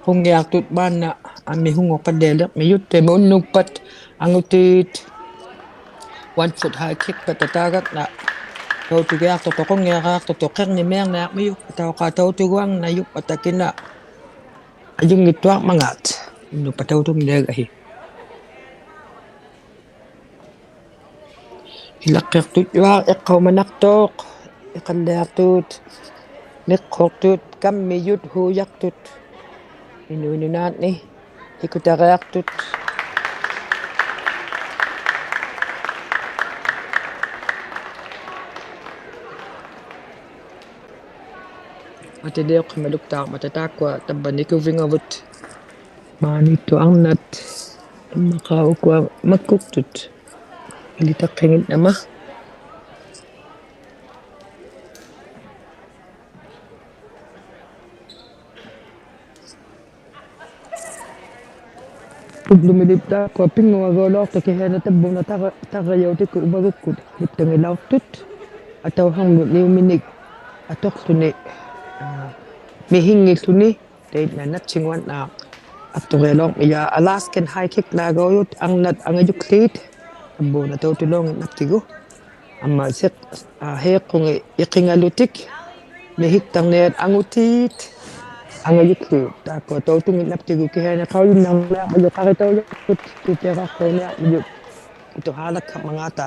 Qunngiaqtut maanna amihunguqpallialiqmijut, taima unnukpat angutiit one foot high kick-pat ataagakna. Tautugiaqtut, qunngiariaqtut, qirnimiarniarmijut, atauqa tautuguangnajut, atakina ajunngittuarmangaat. Unnukpat tautunniagahi. Ilaqqiqtut juaq, iqqaumanaqtuq, iqalliaqtut, miqquqtut, kammijut, huujaqtut. Inuinunaanni, ikutariaqtut. Atiliuqhimaluktaarmata taakkua tavvanikuvingavut. Maaniittut arnat, amma qa ukua makkuktut. Ilitaqqinnginnama. Ublumilip taakkua pinnguarualuaqtut kihiana tavvuna tarra-, tarrajautikut uvarukkut liptangilauqtut. Atauharmut niuminik atuqłuni, aa, mihinngilluni. Tainna nattinguannaaq atuqqialuarmijut, Alaskan high kick-laaguujut, arnat angajukłiit, tavvuna tautuluunginnaqtigu. Amma siq-, aa, hiiqqungit iqingalutik, mihiktarniat angutiit, angajukłiit. Taakkua tautunginnaqtigu kihiani qaujinnarniarmijut, qaritaujaqtut, kitiaraqtauniarmijut. Kituhaalakkharmangaata.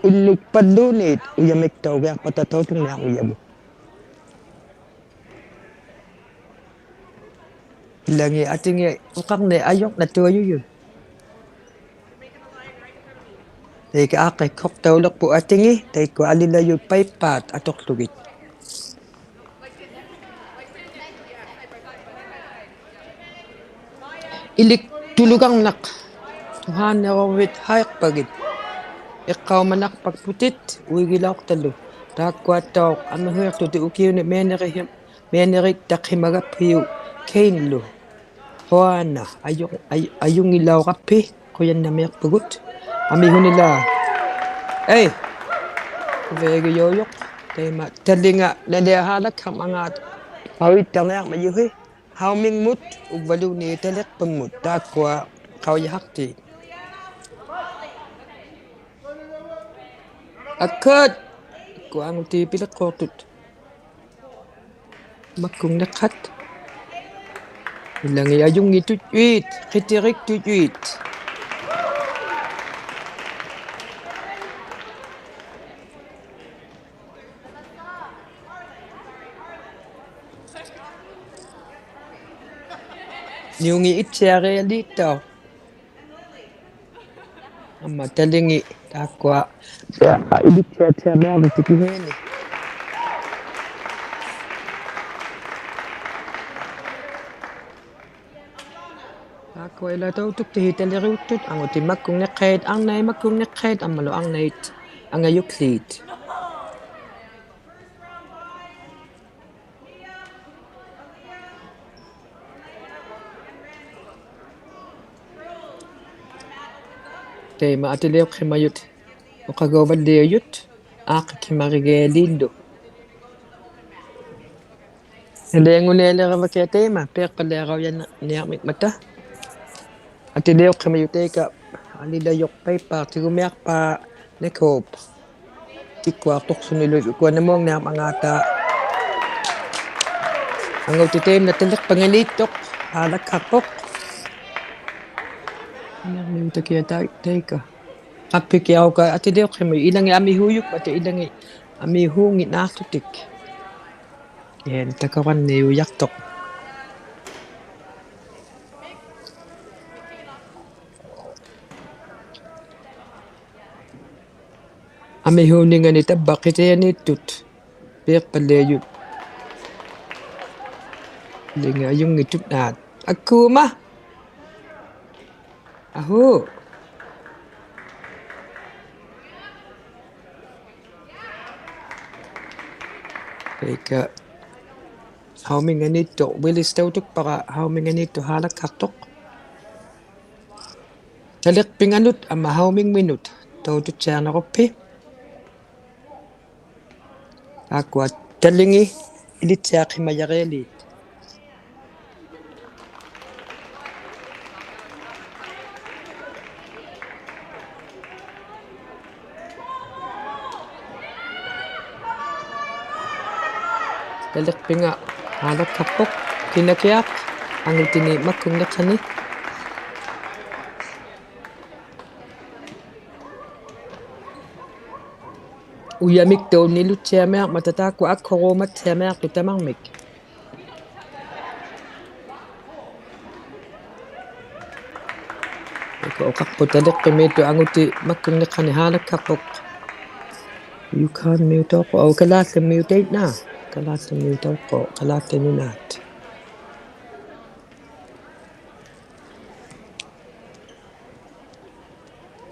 Ullukpalluuniit, ujamiktaugiaqpata tautungniarmijavut. Ilangit atingit uqarniq ajurnatuajujut. Taika aaqqikhuqtauliqput atingit, taikkua alilajut paippaat atuqługit. Iliktulugarnaq. Tuhaannirurit haiqpagit. Iqqaumanaqpakputit uigilauqtalu. Taakkuattauq amihuiqtutit ukiuni mianirihi-, mianirittaqhimagaphiuk Kane-lu. Quana, aju-, aju-, ajunngilauqaphi, qujannamiiqpagut. Amihunilaa. Ei. Quviagijaujuq. Taima talinga naliahaalakkharmangaat. Qaujittarniarmijuhi. Haumingmut, uvvaluunniit taliqpammut, taakkua qaujihaqtiit. Akkat! Kuangutiit piliqquuqtut. Makkungniqhat. Ilangit ajunngittujuit, qitiriktujuit. Niungit ittiarialiittauq. Amma talingit taakkua. Ja, ilittiattiarniarlutik kihiani. Taakkua ilaa tautuktihi taliriuttut, angutit makkungniqqait, arnait makkungniqqait, ammalu arnait angajukłiit. Taima atiliuqhimajut, uqagauvalliajut, aaqqikhimarigialiillu. Naliangunialiravakiaq taima, piiqpaliaraujaniarmikmata. Atiliuqhimajut taika, alilajuq paippaaq tigumiaqpaa Nick Hope. Tikkuaqtuqsunilu ukua namuangniarmangaata. Angutit taimna taliqpinganiittuq, haalakharpuq. Inermiutakiaq tai-, taika. Qappikiaq uka atiliuqhimmi, ilangit amihuuyukmata, ilangit amihuunginnaaqtutik. Kihani takuranniujaqtuq. Amihuuningani tavva qitijaniittut. Piiqpaliujut. Ilangit ajunngittunaat. Akuma. Ahuu. Taika. Hauminganiittuq. Willis tautukpara. Hauminganiittuq haalakhartuq. Taliqpinganut amma haumingminut. Taututsiarnaruppi. Akua talingi ilitsiaqhimajarialiit. Taliqpinga haalakharpuq kinakiaq angutini makkungniqqani. Ujamiktuq nilutsiamiaqmata taakku akhuruumatsiamiaqtut tamarmik. Uka uqaqput taliqpimiittuq anguti makkungniqqani haalakharpuq. Yukon-miutauqquq, au Kalaallit-miutaitnaa. Kalaallit-miutauqquq, Kalaallit Nunaat.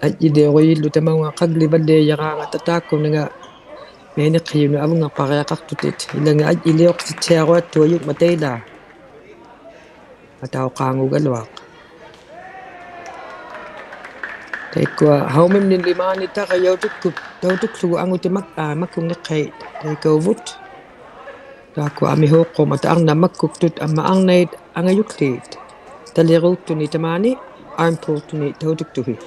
Ajjiliurujillu tamaunga qaglivaliujaraangata taakkuninga mianiqhijunut avunngaqpariaqaqtutit. Ilangit ajjiliuqtitsiaruattuujukmata ilaa. Atauqaangugaluaq. Taikkua haumimnili maani tarajautukkut tautuklugu anguti mak-, aa, makkungniqqait taikauvut. Taakkua amihuuqquumata arnat makkuktut amma arnait angajukliit. Taliruuktuni tamaani, arm pull-tuni tautuktuhi.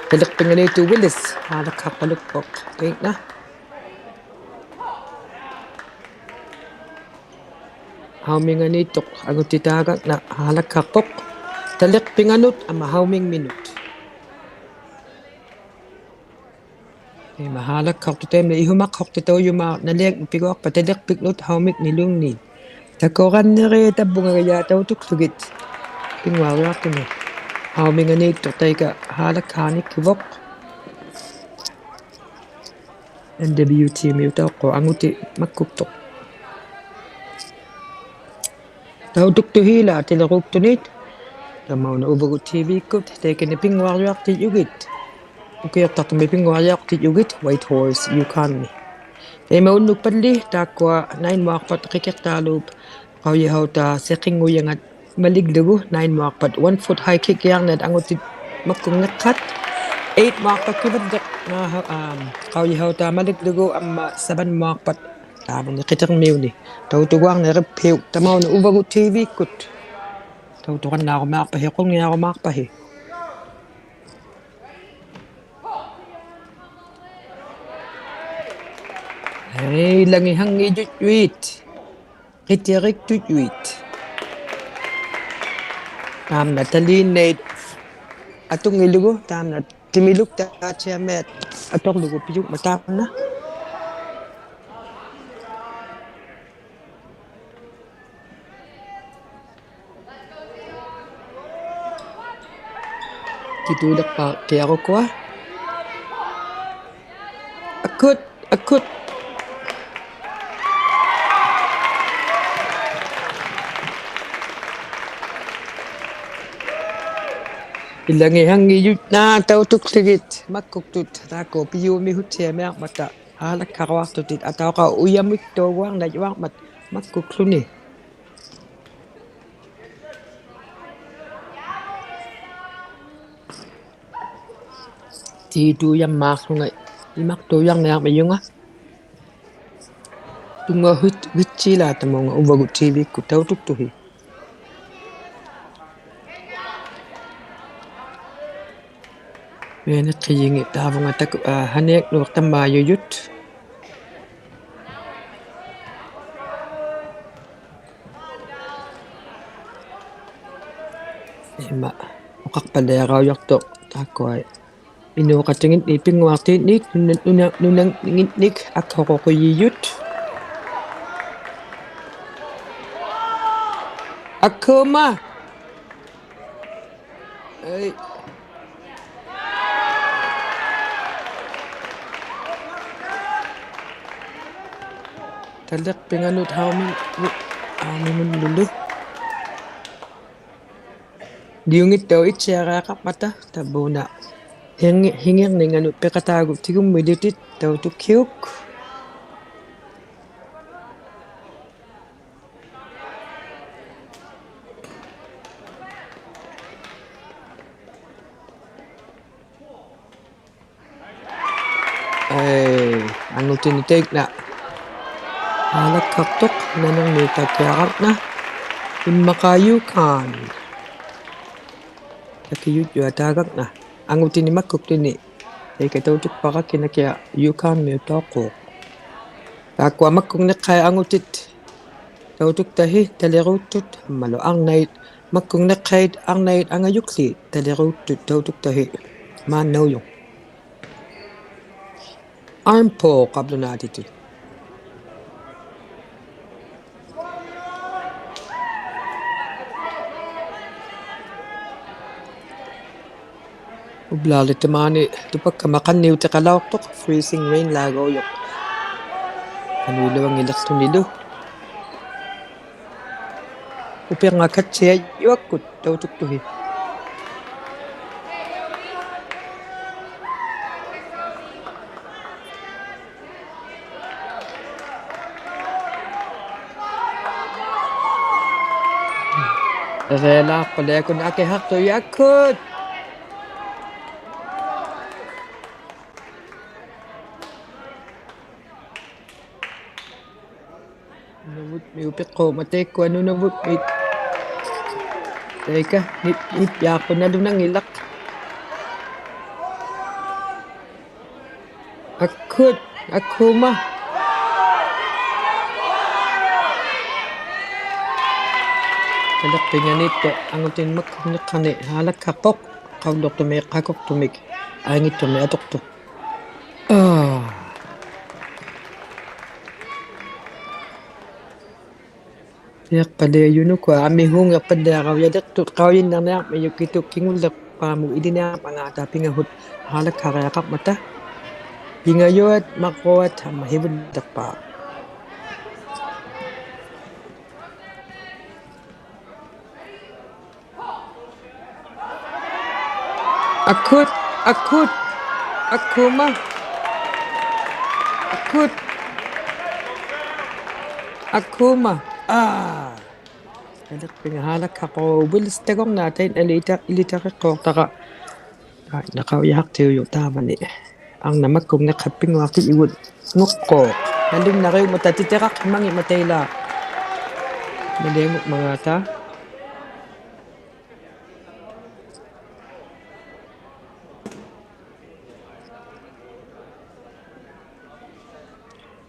Taliqpinganiittuq Willis, haalakharpalukpuq, taikna. Hauminganiittuq, anguti taagakna, haalakharpuq. Taliqpinganut, amma haumingminut. Taima haalakhartuq taimna ihumaqhuqtitaujumaaq naliaknipiguaqpa taliqpiknut haumikniluunniit. Takuranniri tavvungagajaa tautuklugit. Pinnguariaqtuni. Hauminganiittuq taika haalakhaanikivuq. N W T-miutauqquq anguti makkuktuq. Tautuktuhiilaa taliruuktuniit. Tamauna uvagut T V-kkut, taikani pinnguariaqtijugit. Ukiuqtaqtumi pinnguariaqtijugit, Whitehorse, Yukon-mi. Taima unnukpalli, taakkua nine-muaqpat qikiqtaaluup, qaujihautaa siqingujangat maliglugu, nine-muaqpat one foot high kick-iarnait angutit makkungniqqat. Eight-muaqpat kivalliq, naa, um, qaujihautaa maliglugu, amma seven-muaqpat Taavani qitirmiuni. Tautuguarnirippiuk tamauna uvagut T V-kkut. Tautuqannaarumaaqpahi, qulniarumaaqpahi. Hei, ilangihangijujjuit. Qitiriktujjuit. Taamna taliinnait atungillugu, taamna timiluktaatiamiat aturlugu pijukmat taamna. Kituuliqpakiarukua. Akut, akut. Ilangihangijujjuit tautuklugit makkuktut taakku pijumihutsiamiaqmata. Haalakkaruaqtutit atauqauq ujamiktuuguarnajuarmat makkukłuni. Tiituujammaaqłunga imaqtuujarniarmijunga. Tunngahut vitsilaatamungaq uvagut T V-kkut tautuktuhi. Mianiqijingi taavunga taku, aa, haniaknuuq tamaajujut. Ima uqaqpaliaraujaqtuq taakkua inuuqatinginnik pinnguaqtinginnik nuna-, nuna-, nunanginnik akhuqujijut. Akuma. Ei. Taliqpinganut haumin, haumimun lulu. Liungittauq ittiariaqarmata taavunga. Hingi-, hingirninganut piqataagut tigummilutit tautukhiuk. Ei, angutini taikna. Haalakhartuq, nanirmiitakkiaraqna. Immaqaa Yukon. Takijujjuataagakna. Angutini makkuktini. Taika tautukpara kinakia Yukon-miutauqquuq. Taakkua makkungniqqait angutit tautuktahi taliruuttut ammalu arnait, makkungniqqait arnait angajukliit taliruuttut tautuktahi maannaujuq. Arm pull qablunaatitut. Ublaalitumaani tupakkama qanniutiqalauqtuq, freezing rain-laagaujuq. Qanuiluanngiliqłunilu. Upirnga katsiajuakkut tautuktuhi. Irialaaqpaliakun akihaqtuq yakkut. Nunavutmiut upiqquuq matakkua Nunavutmiut. Taika, nip-, nipjaaqput nalunanngilaq. Akkut, akkuma. Taliqpinganittuq, angutin makkungniqqani, haalakharpuq, qaulluqtumik, qakuqtumik, aingittumik atuqtuq. Aa. Piaqpaliajunukua amihuungiqpaliaraujaliqtut qaujinnarniarmijukkitut kingulliqpaamut iliniarmangaata pingahut haalakhariaqarmata. Pingajuat, marruat, amma hivulliqpaaq. Akkut, akkut, akkuma, akkut, akkuma. Aa. Taliqpinga haalakhaquq Willis tagurnaatain ilita-, ilitariqquuqtara. Ai, naqaujahaqtiujuq taavani. Arnaq makkungniqqat pinnguaqtijigut. Nguqquuq. Nalunnariungmata titiraqhimanngimata ilaa. Nalianguqmangaata.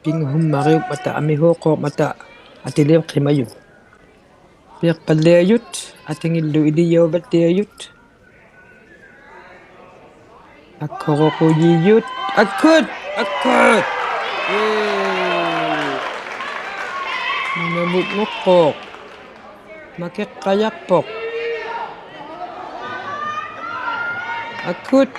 Pinnguhummariungmata, amihuuqquungmata, atiliuqhimajuq. Piaqpaliajut, atingillu ilijauvalliajut. Akhuruqujijut, akkut, akkut. Yay. Nunavut nguqquuq. Makiqqajaqpuq. Akkut.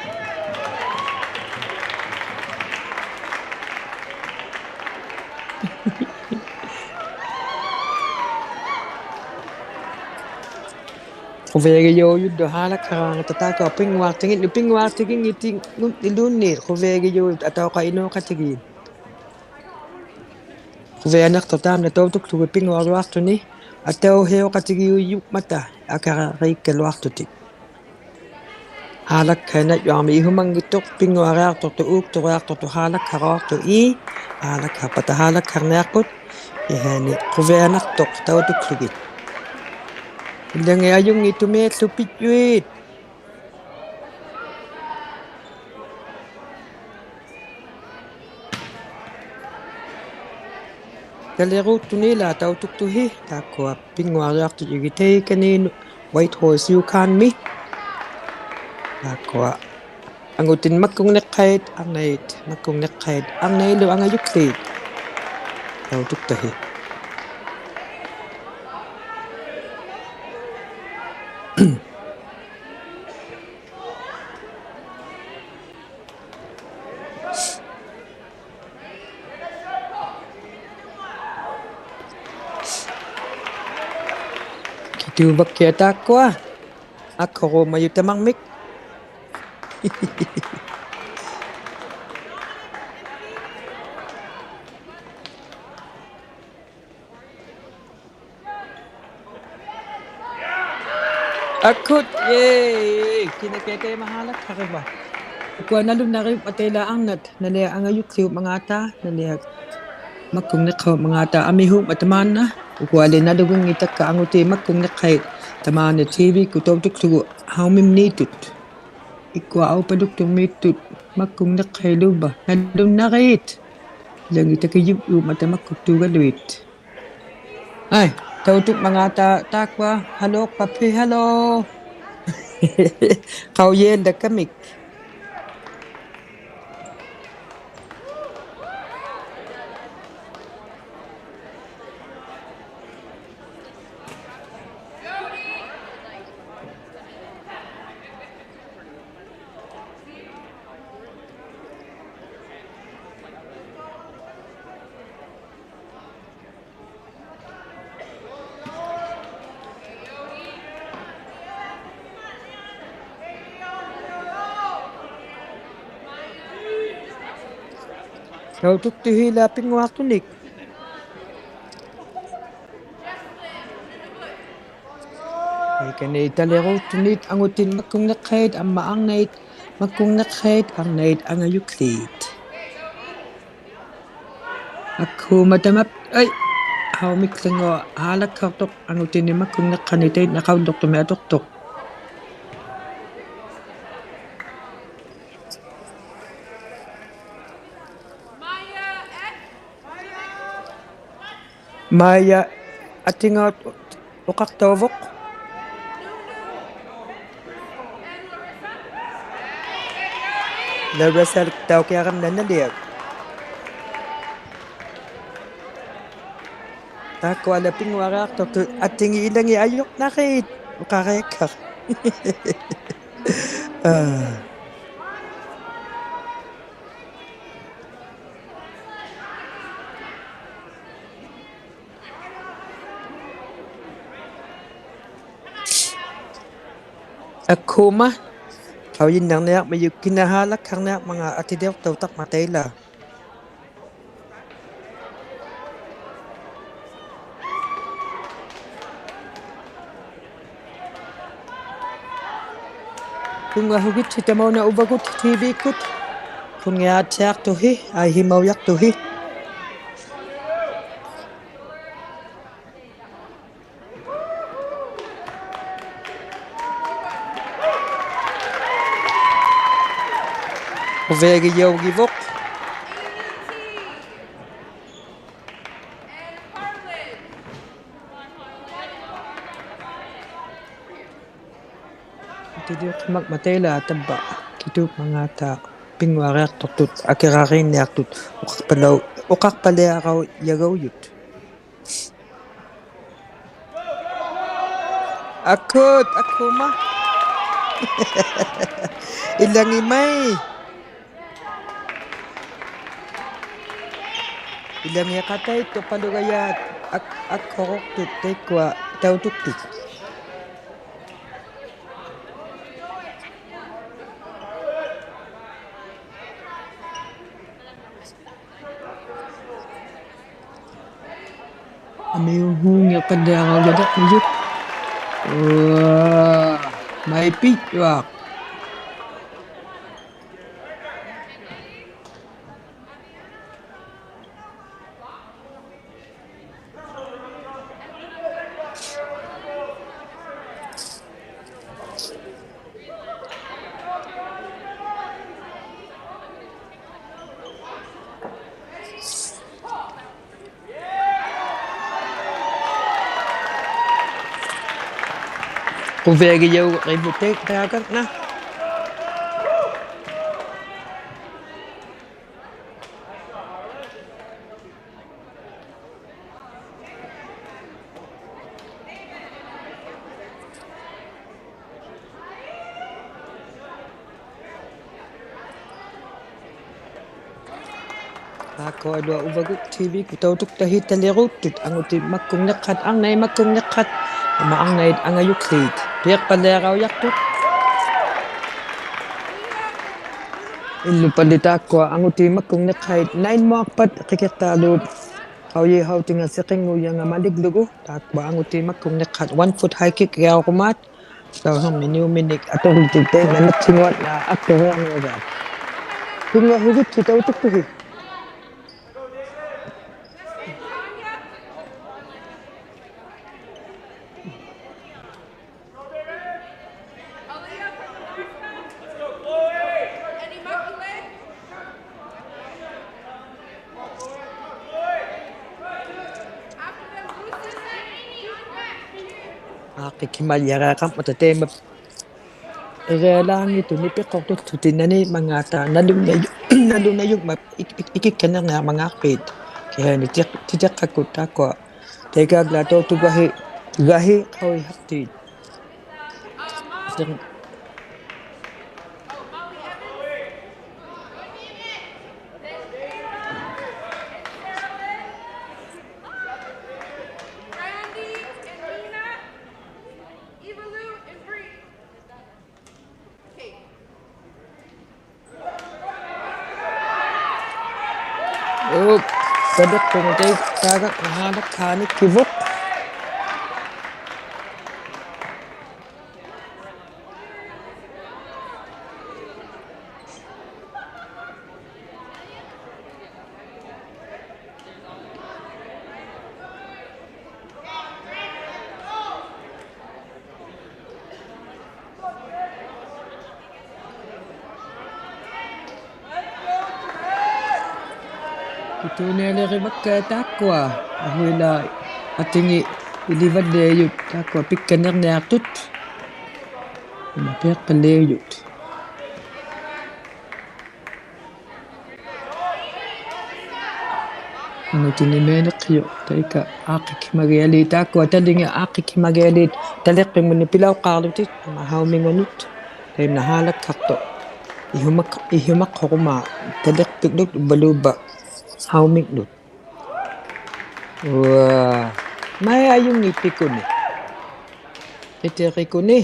Quviagijuujullu haalakharaangata taakkua pinnguaqtiginnut, pinnguaqtiginngitinnguttiluunniit, quviagijuujut atauqa inuuqatigiit. Quvianiqtuq taamna tautuklugit pinnguaruaqtuni, atauhiuqatigiujummata, akariikkaluaqtutit. Haalakhainajjuarmik ihumanngittuq, pinnguariaqtuqtuq, uukturiaqtuqtuq, haalakharauqtuq, ii, haalakharpata haalakharniaqput, ihaini quvianaqtuq tautuklugit. Ilangit ajunngittumiillu pijjuit. Taliruuttuni ilaa tautuktuhi, taakkua pinnguariaqtuq igitaikani Whitehorse Yukon-mi. Taakkua angutin makkungniqqait arnait, makkungniqqait arnailu angajukliit. Tautuktuhi. Kituvakkiaq taakkua. Akhuruumajuq tamarmik. Akut, yay! Kinakiakaimahaalakkariva. Ukua nalunnariummata ilaa arnat, naliaq angajukliummangata, naliaq makkungniqqaummangata amihuummata maanna. Ukuali nalugunngitakka angutit makkungniqqait tamaani TV-kkut tautuklugu haumimniittut. Ikkua aupaluktummiittut makkungniqqailuva. Nalunnariit. Ilangit takijuyuummata makkuktuugaluit. Ai, tautukmangata taakkua, hello, papi, hello. Qaujiallakkamik. Tautuktuhi ilaa pinnguaqtunik. Ikani taliruuttunit angutin makkungniqqait amma arnait, makkungniqqait arnait angajukliit. Akhuuma tamap, ai, haumiklinguhaalakkartuq angutini makkungniqqani tainna qaulluqtumi atuqtuq. Maya, atinga uqaqtauvuq. Larissa taukiaqarna naliak. Taakkua ilaa pinnguariaqtuqtut, atingi ilangit ajurnariit, uqariakkaq. Aa. Akhuuma, qaujinnarniarmajuq kinahaalakkarniarmanga atiliuqtautarmata ilaa. Qunngahugit tamauna uvagut TV-kkut. Qunngiaattiaqtuhi, aihimaujaqtuhi. Uviagijaugivuq. Atiliuqhimakmata ilaa tavva kituuqmangata pinnguariaqtuqtut, akirariinniaqtut, uqaqpalau-, uqaqpaliaraujagaujut. Akut, akhuuma. Ilangit mai. Ilangit qataittuq palugajaat ak-, akhuruqtut taikkua tautuktut. Amiuhuungiqpalliaraujaliqmijut. Uaa, maipijuaq. Quviagijaugivutit taagakna. Taakkualu uvagut T V-kkut tautuktahi taliguuttut, angutit makkungniqhat, arnait makkungniqhat, ama arnait angajukliit. Piaqpaliaraujaqtuq. Illupali taakkua angutit makkungniqhait nine-muaqpat qikiqtaaluup qaujihautinga siqinngujanga maliglugu, taakkua angutit makkungniqhat one-foot high kick-iaurumaat. Tauhirminiuminik atuqlutik taima niqsinguat, aa, aktuhiarniugaat. Tunngahugitsi tautuktuhi. Aaqqikhimajiaraqarmata taima irialaanngittunik piqquqtuqtutit nanimangaata nalunaju-, nalunajungmat ik-, ik-, ikikkanirniarmangaaqpiit. Kihani tiq-, titiqqakkut taakkua. Taikagla tautugahi, gahi qaujihaqtiit. Tiq- Uk, taliqtungutit taagak nahaalakhaannikkivuq. Kituunialirivakka taakkua, ahuila atingi ilivalliajut taakkua pikkanirniaqtut. Ima piaqpaliajut. Angutit nimainiqhijuq, taika aaqqikhimagialiit taakkua, talingi aaqqikhimagialiit taliqpingmuni pilauqqaarlutit, ima haumingunut, taima nahaalakhaqtuq, ihumak-, ihumaqhurumaa, taliqpiknut, uvaluuvva, haumingnut. Ua, mai ajunngipikuni. Qitirikuni.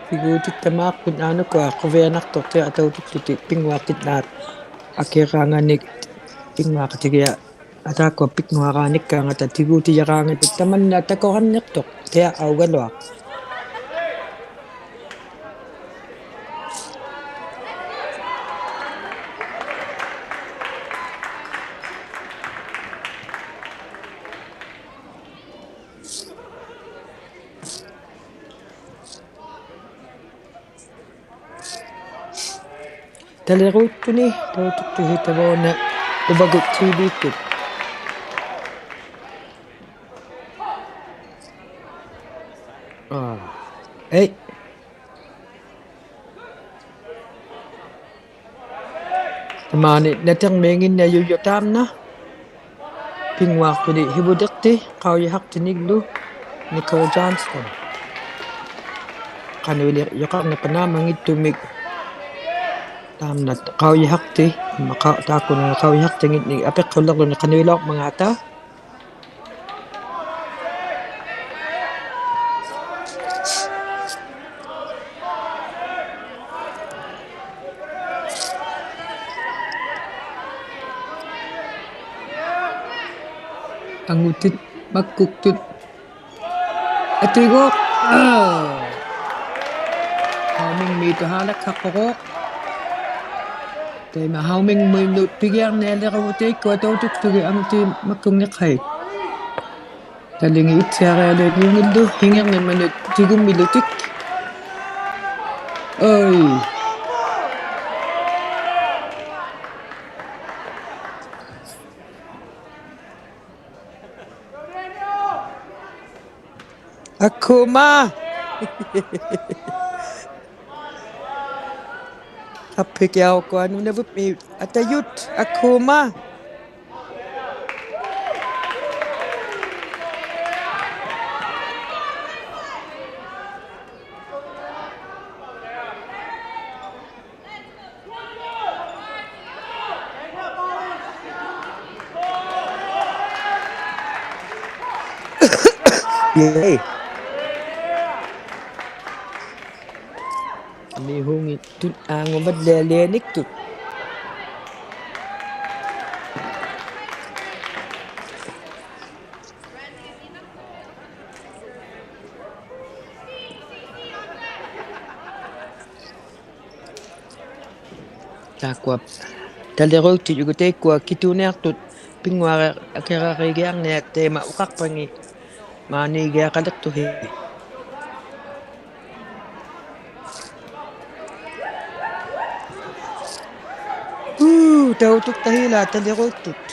Tiguutit tamaaqput naanukua quvianaqtuqtiaq tautuktutit pinnguaqtinnaat akiraanganik pinnguaqatigiaq. Atakkua pinnguaraanikkaangata tiguutijaraangatit tamanna takuranniqtuq tiaq augaluaq. Taliguuttuni tautuktuhi tavvuna uvagut T V-kkut. Aa. Ei. Tamaani natirmiinginnajujjuq taamna. Pinnguaqtuni hivutiqti qaujihaqtiniglu Nicole Johnston. Qanuiliqarniqpa naamangittumik. Taamna qaujihaqti, ima qa-, taakkuna qaujihaqtinginnik apiqquliqłuni qanuilauqmangaata. Angutit makkuktut. Atiguuq. Aa. Haumingmiit tuhalakhaqquuq. Taima haumingminut pigiarnialirivut taikkua tautuktugit angutit makkungniqhait. Talingi ittiarialiuniungillu hingirnimmanut tigummilutik. ᐊᐃ. ᐊᒃᑯᒪ. ᐊᐱᑭᐊᐅᒃᑯᐊ ᓄᓇᕗᒻᒥ ᐊᑕᔪᑦ ᐊᒃᑯᒪ. ᐄ. ᐊᒥᓲᖏᑦᑐᑦ ᐊᖑᕙᓪᓕᐊᓕᐊᓂᒃᑐᑦ. ᑖᒃᑯᐊ ᑕᓕᕈᑎᔪᒍᑦ ᑕᐃᒃᑯᐊ ᑭᑐᓂᐊᖅᑐᑦ ᐱᙳᐊᕆᐊᕆᒋᐊᕐᓂᐊᖅ ᑕᐃᒪ ᐅᖃᖅᐸᖏᑦ ᒫᓃᒋᐊᖃᓕᖅᑐᓯ. ᐆ, ᑕᐅᑐᒃᑕᓯᓛᒃ ᑕᓕᕈᒃᑐᑦ.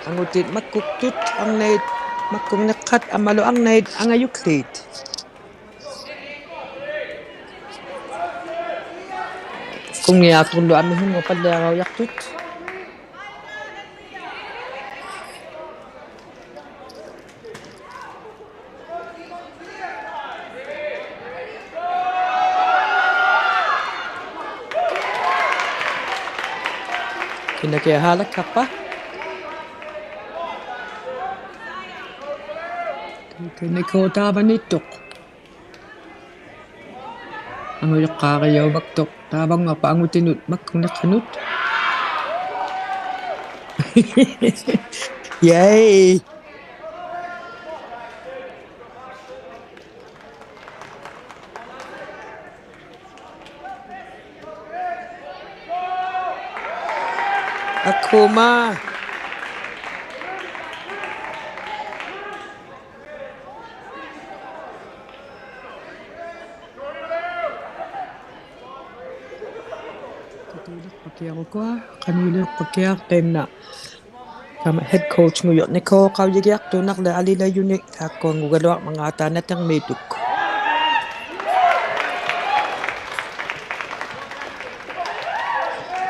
ᐊᖑᑎᑦ ᒪᒃᑯᒃᑐᑦ, ᐊᕐᓇᐃᑦ ᒪᒃᑯᖕᓂᖅᓴᑦ ᐊᒻᒪᓗ ᐊᕐᓇᐃᑦ ᐊᖓᔪᒃᖠᑦ. ᖁᙱᐊᖅᑐᕐᓗ ᐊᒥᓲᖑᖅᐸᓪᓕᐊᕋᐅᔭᖅᑐᑦ. ᑭᓇᑭᐊᖅ ᓴᓚᒃᓴᖅᐸ? ᑭᓇᑭᐊᖅ ᑕᕝᕙᓃᑦᑐᖅ. ᐊᖑᔪᖅᑳᕆᔭᐅᕙᒃᑐᖅ ᑕᕝᕙᙳᐊᖅᐸᑦ ᐊᖑᑎᓄᑦ ᒪᒃᑯᖕᓂᖅᓴᓄᑦ. ᔭᐃ. ᐊᑯᒪ. ᖁᕕᐊᓗᒃᐸᒃᑭᐊᖅ ᐅᑯᐊ, ᖃᓄᐃᓕᐅᖅᐸᒃᑭᐊᖅ ᑕᐃᓐᓇ. ᑕᒪ head coach-ᖑᔪᖅ ᓂᑯ ᖃᐅᔨᒋᐊᖅᑐᖅ ᓇᓪᓕ ᐊᓕᓚᔪᓂᒃ ᑖᒃᑯᐊᖑᒐᓗᐊᕐᒪᖔᑕ ᓇᑎᕐᒦᑦᑐᒃ.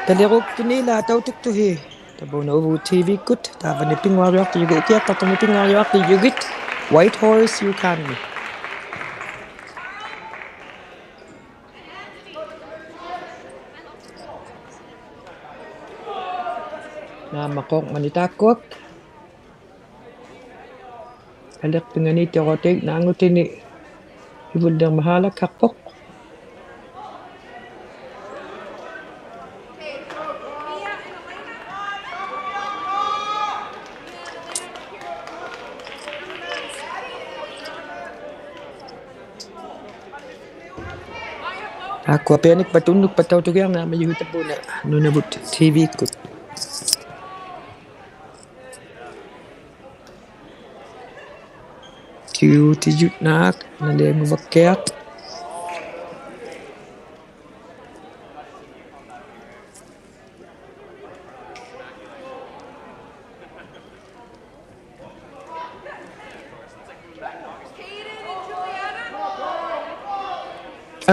ᑕᓕᕈᒃᑐᓂᓛᒃ ᑕᐅᑐᒃᑐᓯ. ᑕᕝᕙᓂ ᐅᕗᑦ T V-ᒃᑯᑦ, ᑖᕙᓂ ᐱᙳᐊᕐᔪᐊᖅᑎᔪᒋᑦ, ᐅᑭᐊᖅᑕᖅᑐᒥ ᐱᙳᐊᕐᔪᐊᖅᑎᔪᒋᑦ, Whitehorse, Yukon-ᒥ. ᓈᒻᒪᖅᑯᖕᒪᓂ ᑖᒃᑯᐊᒃ. ᐊᓕᖅᐱᖓᓃᑦᑎᒍᑎᒃ ᐊᖑᑎᓂ ᓯᕗᓪᓕᕐᒪᑦ ᓵᓚᒃᓴᖅᐳᖅ. ᑖᒃᑯᐊ ᐱᐊᓂᒃᐸᑦ ᐅᓐᓄᒃᐸᑦ ᑕᐅᑐᒋᐊᕐᓂᐊᕐᒪᑦ ᔪᕼᐃ ᑕᕝᕘᓇ ᓄᓇᕗᑦ T V-ᒃᑯᑦ. ᑎᐅᑎᔪᑦ ᓈᒃ, ᓇᓕᐊᖑᕙᒃᑭᐊᖅ.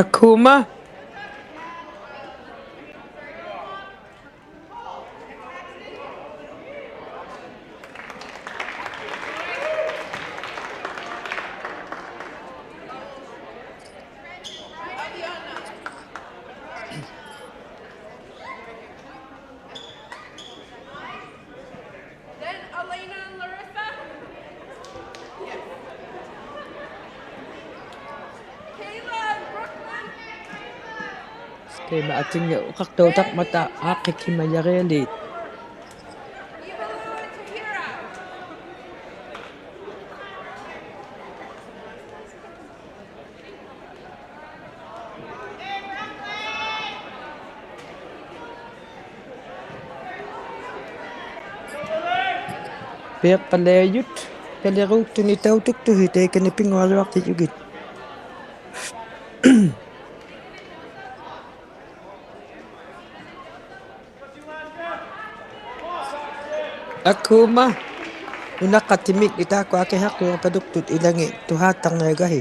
ᐊᑯᒪ. Then Elena and Larissa. Yes. Kayla and Brooklyn. ᑕᐃᒪ ᐊᑎᖏᑦ ᐅᖃᖅᑕᐅᑕᕐᒪᑕ ᐋᖅᑭᒃᓯᒪᔭᕆᐊᓖᑦ. Evalo and Tahira. ᐱᐊᖅᐸᓪᓕᐊᔪᑦ, ᑕᓕᕈᒃᑐᓂᒃ ᑕᐅᑐᒃᑐᓯ ᑕᐃᑲᓂ ᐱᙳᐊᕐᔪᐊᖅᑎᔪᒋᑦ. Akuma. Nunaqatimik itaakkua akihaqtuq paduktut ilangit tuhaatangiagahi.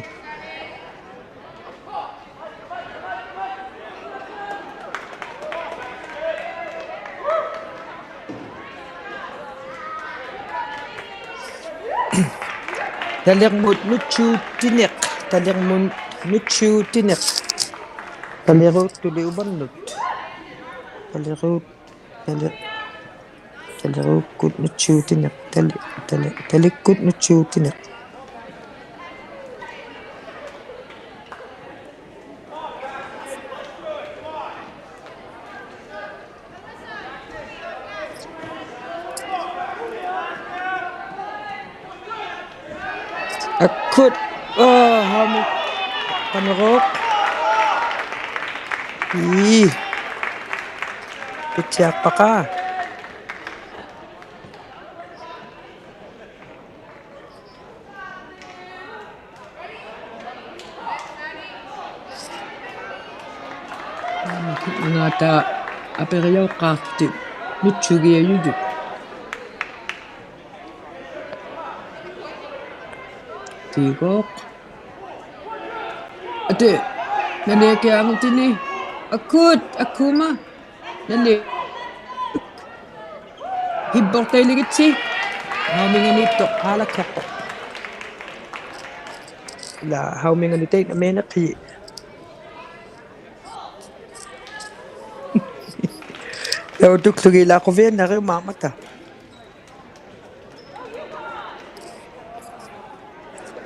Talirmut nutsiutiniq. Talirmut nutsiutiniq. Taliruuttuli uvannut. Taliruut Tali, taliruukkut nutsiutiniq, tali, tali, talikkut nutsiutiniq. Akkut. Oh, haumi. Panuruuq. Ii. Pitsiaqpaqaa. Angata apiriauqqaaqtuq nutsugiajujut. Tiiguuq. Ati, naliakiaq angutini. Akkut, akkuma. Nali. Hippuqtailigitsi. Hauminganiittuq, haalakkiaqtuq. Ilaa, hauminganiit taimaniiqhi. Tautuklugit ilaa quviannariumaarmata.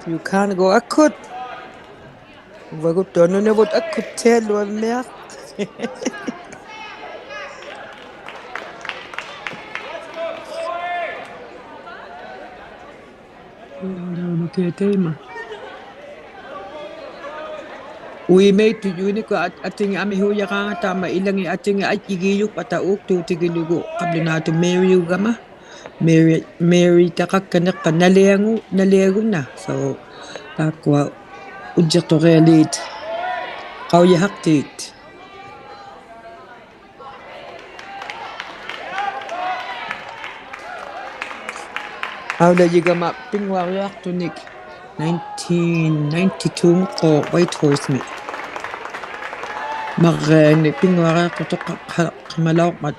You can't go akkut. Uvaguttuaq Nunavut akkut tialuammiaq. Uimaittujunikua at-, atingit amihuujaraangata ama ilangit atingit ajjigiijukpata uuktuutigilugu qablunaatut Mary-ugama. Mary, Mary taqakkaniqpat naliagu-, naliaguna. So, taakkua ujjiqturialiit. Qaujihaqtiit. Aulajigama pinnguariaqtunik nineteen ninety-two-muqqu Whitehorse-mi. Marraani pinnguariaqtutuq qa-, qa-, qimalaurmat.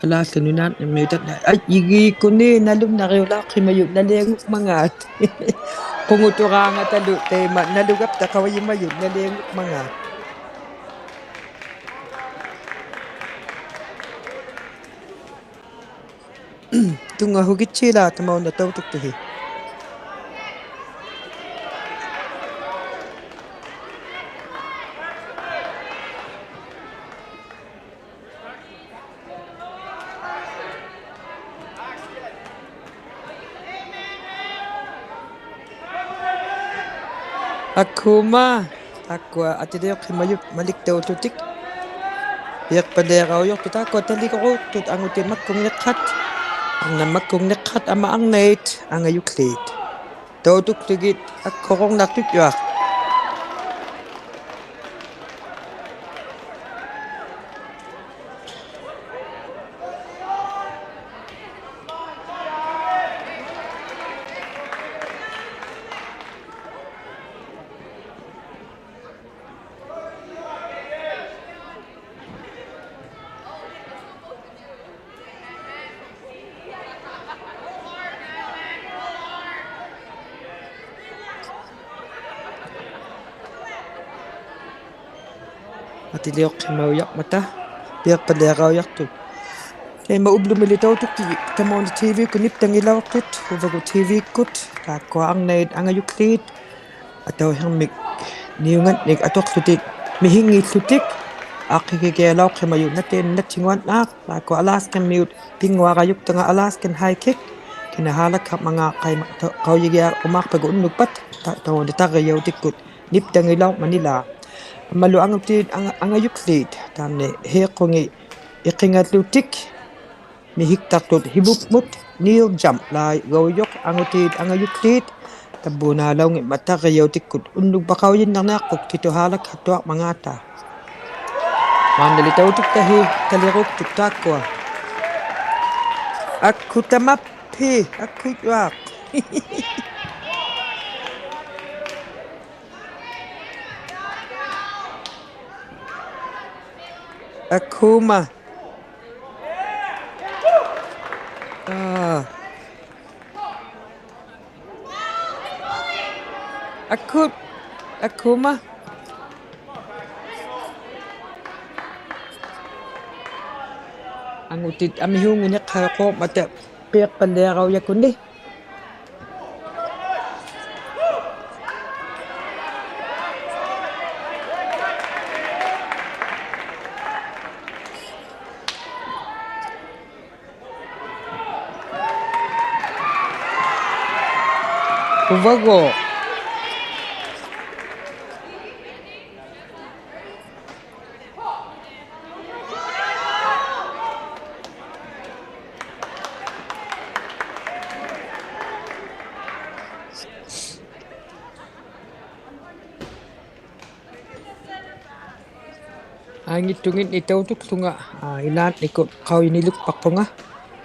Kalaallit Nunaanniimmiutat ajjigiikkuni nalunnariulauqhimajut naliangukmangaat. Qunguturaangatalu taima nalugapta qaujimajut naliangukmangaat. Tunngahugitsi ilaa tamauna tautuktuhi. Akkuma, taakkua atiliuqhimajut maliktaullutik. Piiqpaliaraujurtut taakkua taliruuqtut angutit makkungniqhat. Arnat makkungniqhat ama arnait angajukliit. Tautuklugit akkururnaqtutjuaq. Atiliuqhimaujaqmata, piiqpaliaraujaqtut. Taima ublumili tautuktuq tamauna TV-kkut niptangilauqtut, uvagut TV-kkut, taakkua arnait angajukliit, atauhirmik niungatnik atuqłutik, mihinngillutik, aaqqikkialauqhimajut natinik natinguannaaq, taakkua Alaska-miut, pinnguarajuktanga Alaskan high kick, kina haalakkiarmangaaq qaima, ta-, qaujigiarumaaqpagu unnukpat, ta-, tamauna tarrijautikkut, niptangilauqmanilaa. Ammalu angutit anga-, angajukliit, taamni hiiqungit iqingallutik, mihiktaqtut hivukmut, kneel jump, laigaujuq, angutit angajukliit, tavvuunalaunngimmat tarrijautikkut, unnukpat qaujinnarniaqput, titu haalakkiartuarmangaata. Maannali tautuktahi, taliruuqtut taakkua. Akku tamappi, akku juaq. Akuma. Aa. Akut, akuma. Angutit amihuunguniqhauquuqmata piaqpalliaraujakuni. Uvaguuq. Aingittungit itautuktunga, aa, ilaatnikut qaujinilukpaqpunga.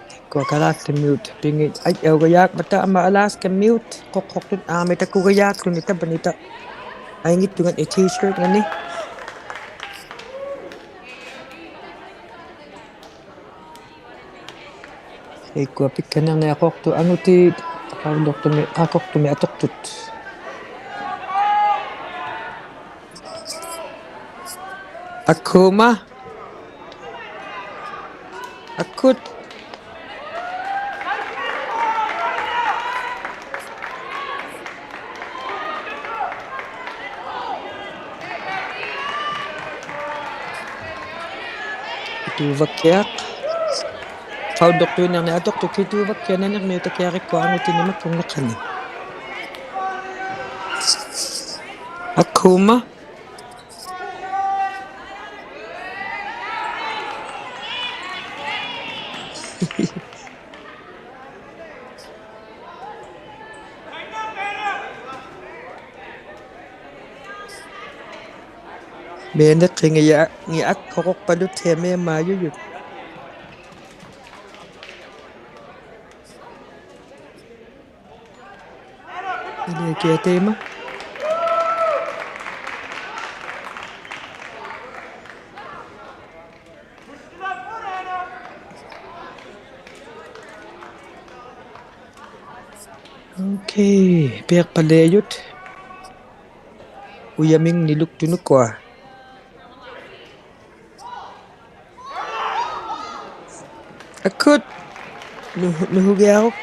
Takkua Kalaallit-miut pingit ajjaugajaakmata amma Alaska-miut quqquqtut aamma takugajaaktuni tapanita. Aingittungit i-t-shirt-ngani. Ikkua pikkanirniaquqtut angutit, qauluqtumi, qaquqtumi atuqtut. Akuma. Akut. Kituuvakkiaq. Qauluqtuinirniq atuqtut kituuvakkiaq nanirmiutakiaq ikkua angutini makkungniqhani. Akuma. Mianiqhingiaq, ngiaq, huquqpaluthiaq miamaajujut. Naliakiaq taima. Okay, piaqpalliajut. Ujamingniluktunukua. Akut. Nuhu-, nuhugiaruk.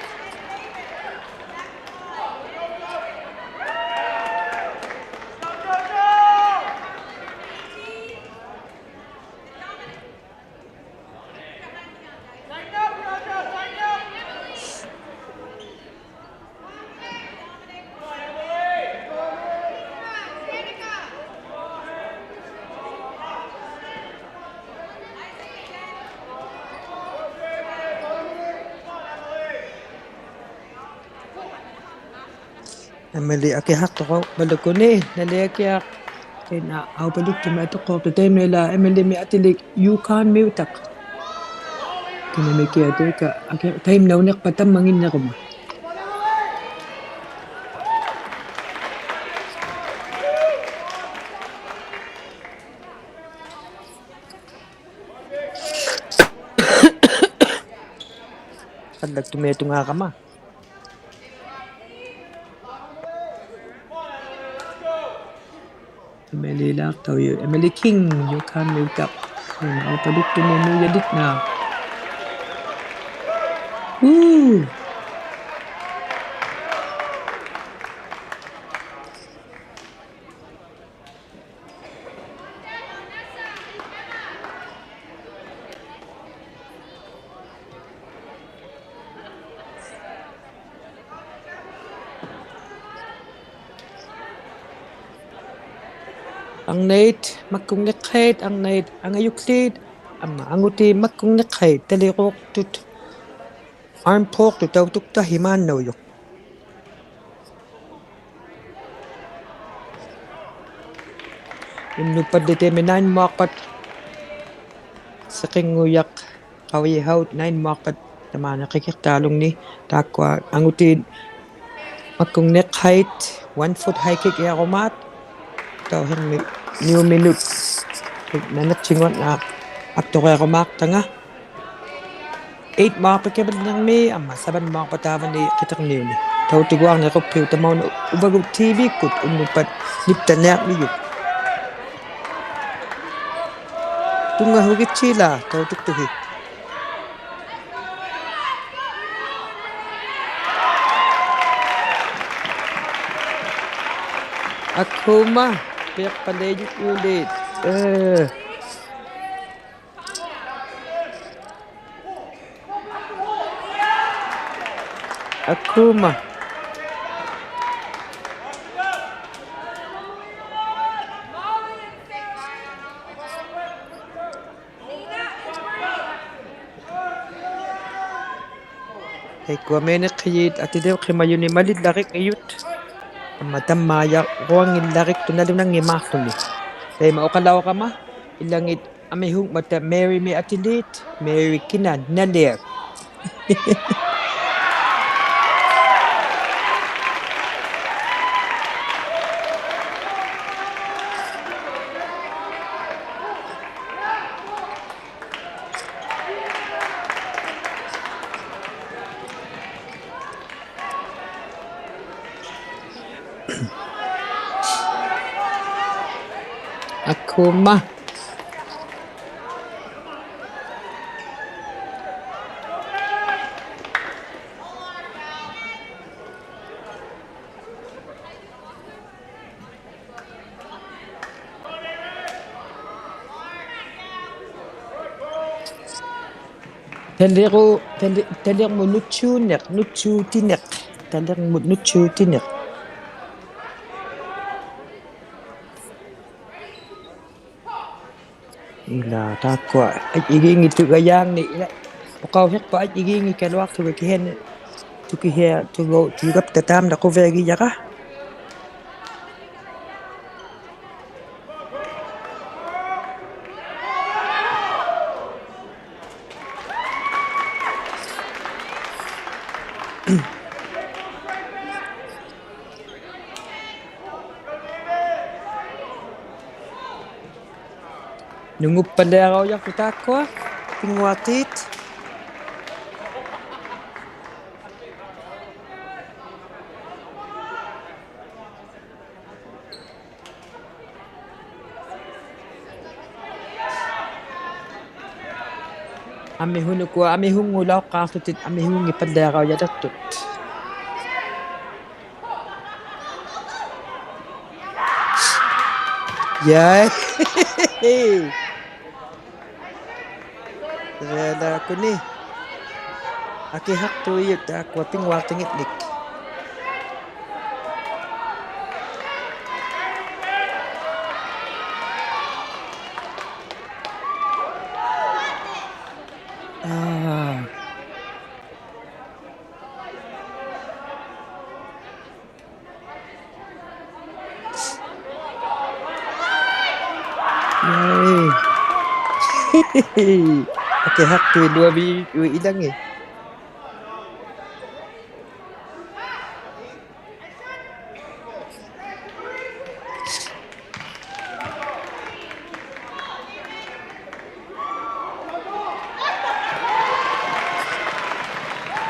Emily akihaqtuqauqpalukuni, naliakiaq. Taanna aupaluktumi atuqquuqtut taimna ilaa Emily-mi atilik Yukon-miutaq. Kinamikiaq taika, aki, taimnauniqpa tammanginniruma. Qallaktumiatungaarama. Emily Lahtauju, Emily King, Yukon-miutaq. Aupaluktumi nuujalitnaq. Woo! Arnait, makkungniqhait, arnait, angajukłiit, amma angutit makkungniqhait, taliruuqtut, arm pull-uqtut tautuktahi maannaujuq. Imnuppalli taimi nine-muaqpat. Siqinngujaq, qaujihaut nine-muaqpat. Tamaani qikiqtaalungni taakkua angutiit makkungniqhait one foot high kick-iarumaat. Tauhiqmi niuminut naniqtinguat aktuqiarumaaqtanga. Eight-maaqpakavillirmi amma seven-maaqpataavani qitiqniuni. Tautiguarniquppiuk tamauna uvagut T V-kkut unnukpat niptaniarmijut. Tunngahugittiilaa tautuktuhi. Akhuuma, piqpaliijujjuliit. Ee. Akhuuma. Taikkuamiiniqhijiit atiliuqhimajuni malillariqngijut. Amma tammaajaruanngillariqtut nalunanngimaaqłuni. Taima uqalaurama ilangit amihungmata Mary-mi atiliit, Mary Kina Naliak. Akhuuma. Taliru, tali-, talirmut nutsuuniq, nutsuutiniq, talirmut nutsuutiniq. Ilaa, taakkua ajjigiinngittugajaangni, ilaa, uqauhiqpa ajjigiinngikkaluaqtuga kihiani, tukihiat, tugu-, tugapta taamna quviagijara. Nunguppaliaraujaqtut taakkua, pinnguaqtiit. Amihun ukua, amihunngulauqqaaqłutit, amihungngippaliaraujaliqtut. Yay! Rialaakuni. Akihaqtuujut taakkua pinnguaqtingitnik. Aa. Yay. Akihaqtuiluaviuq ilangi.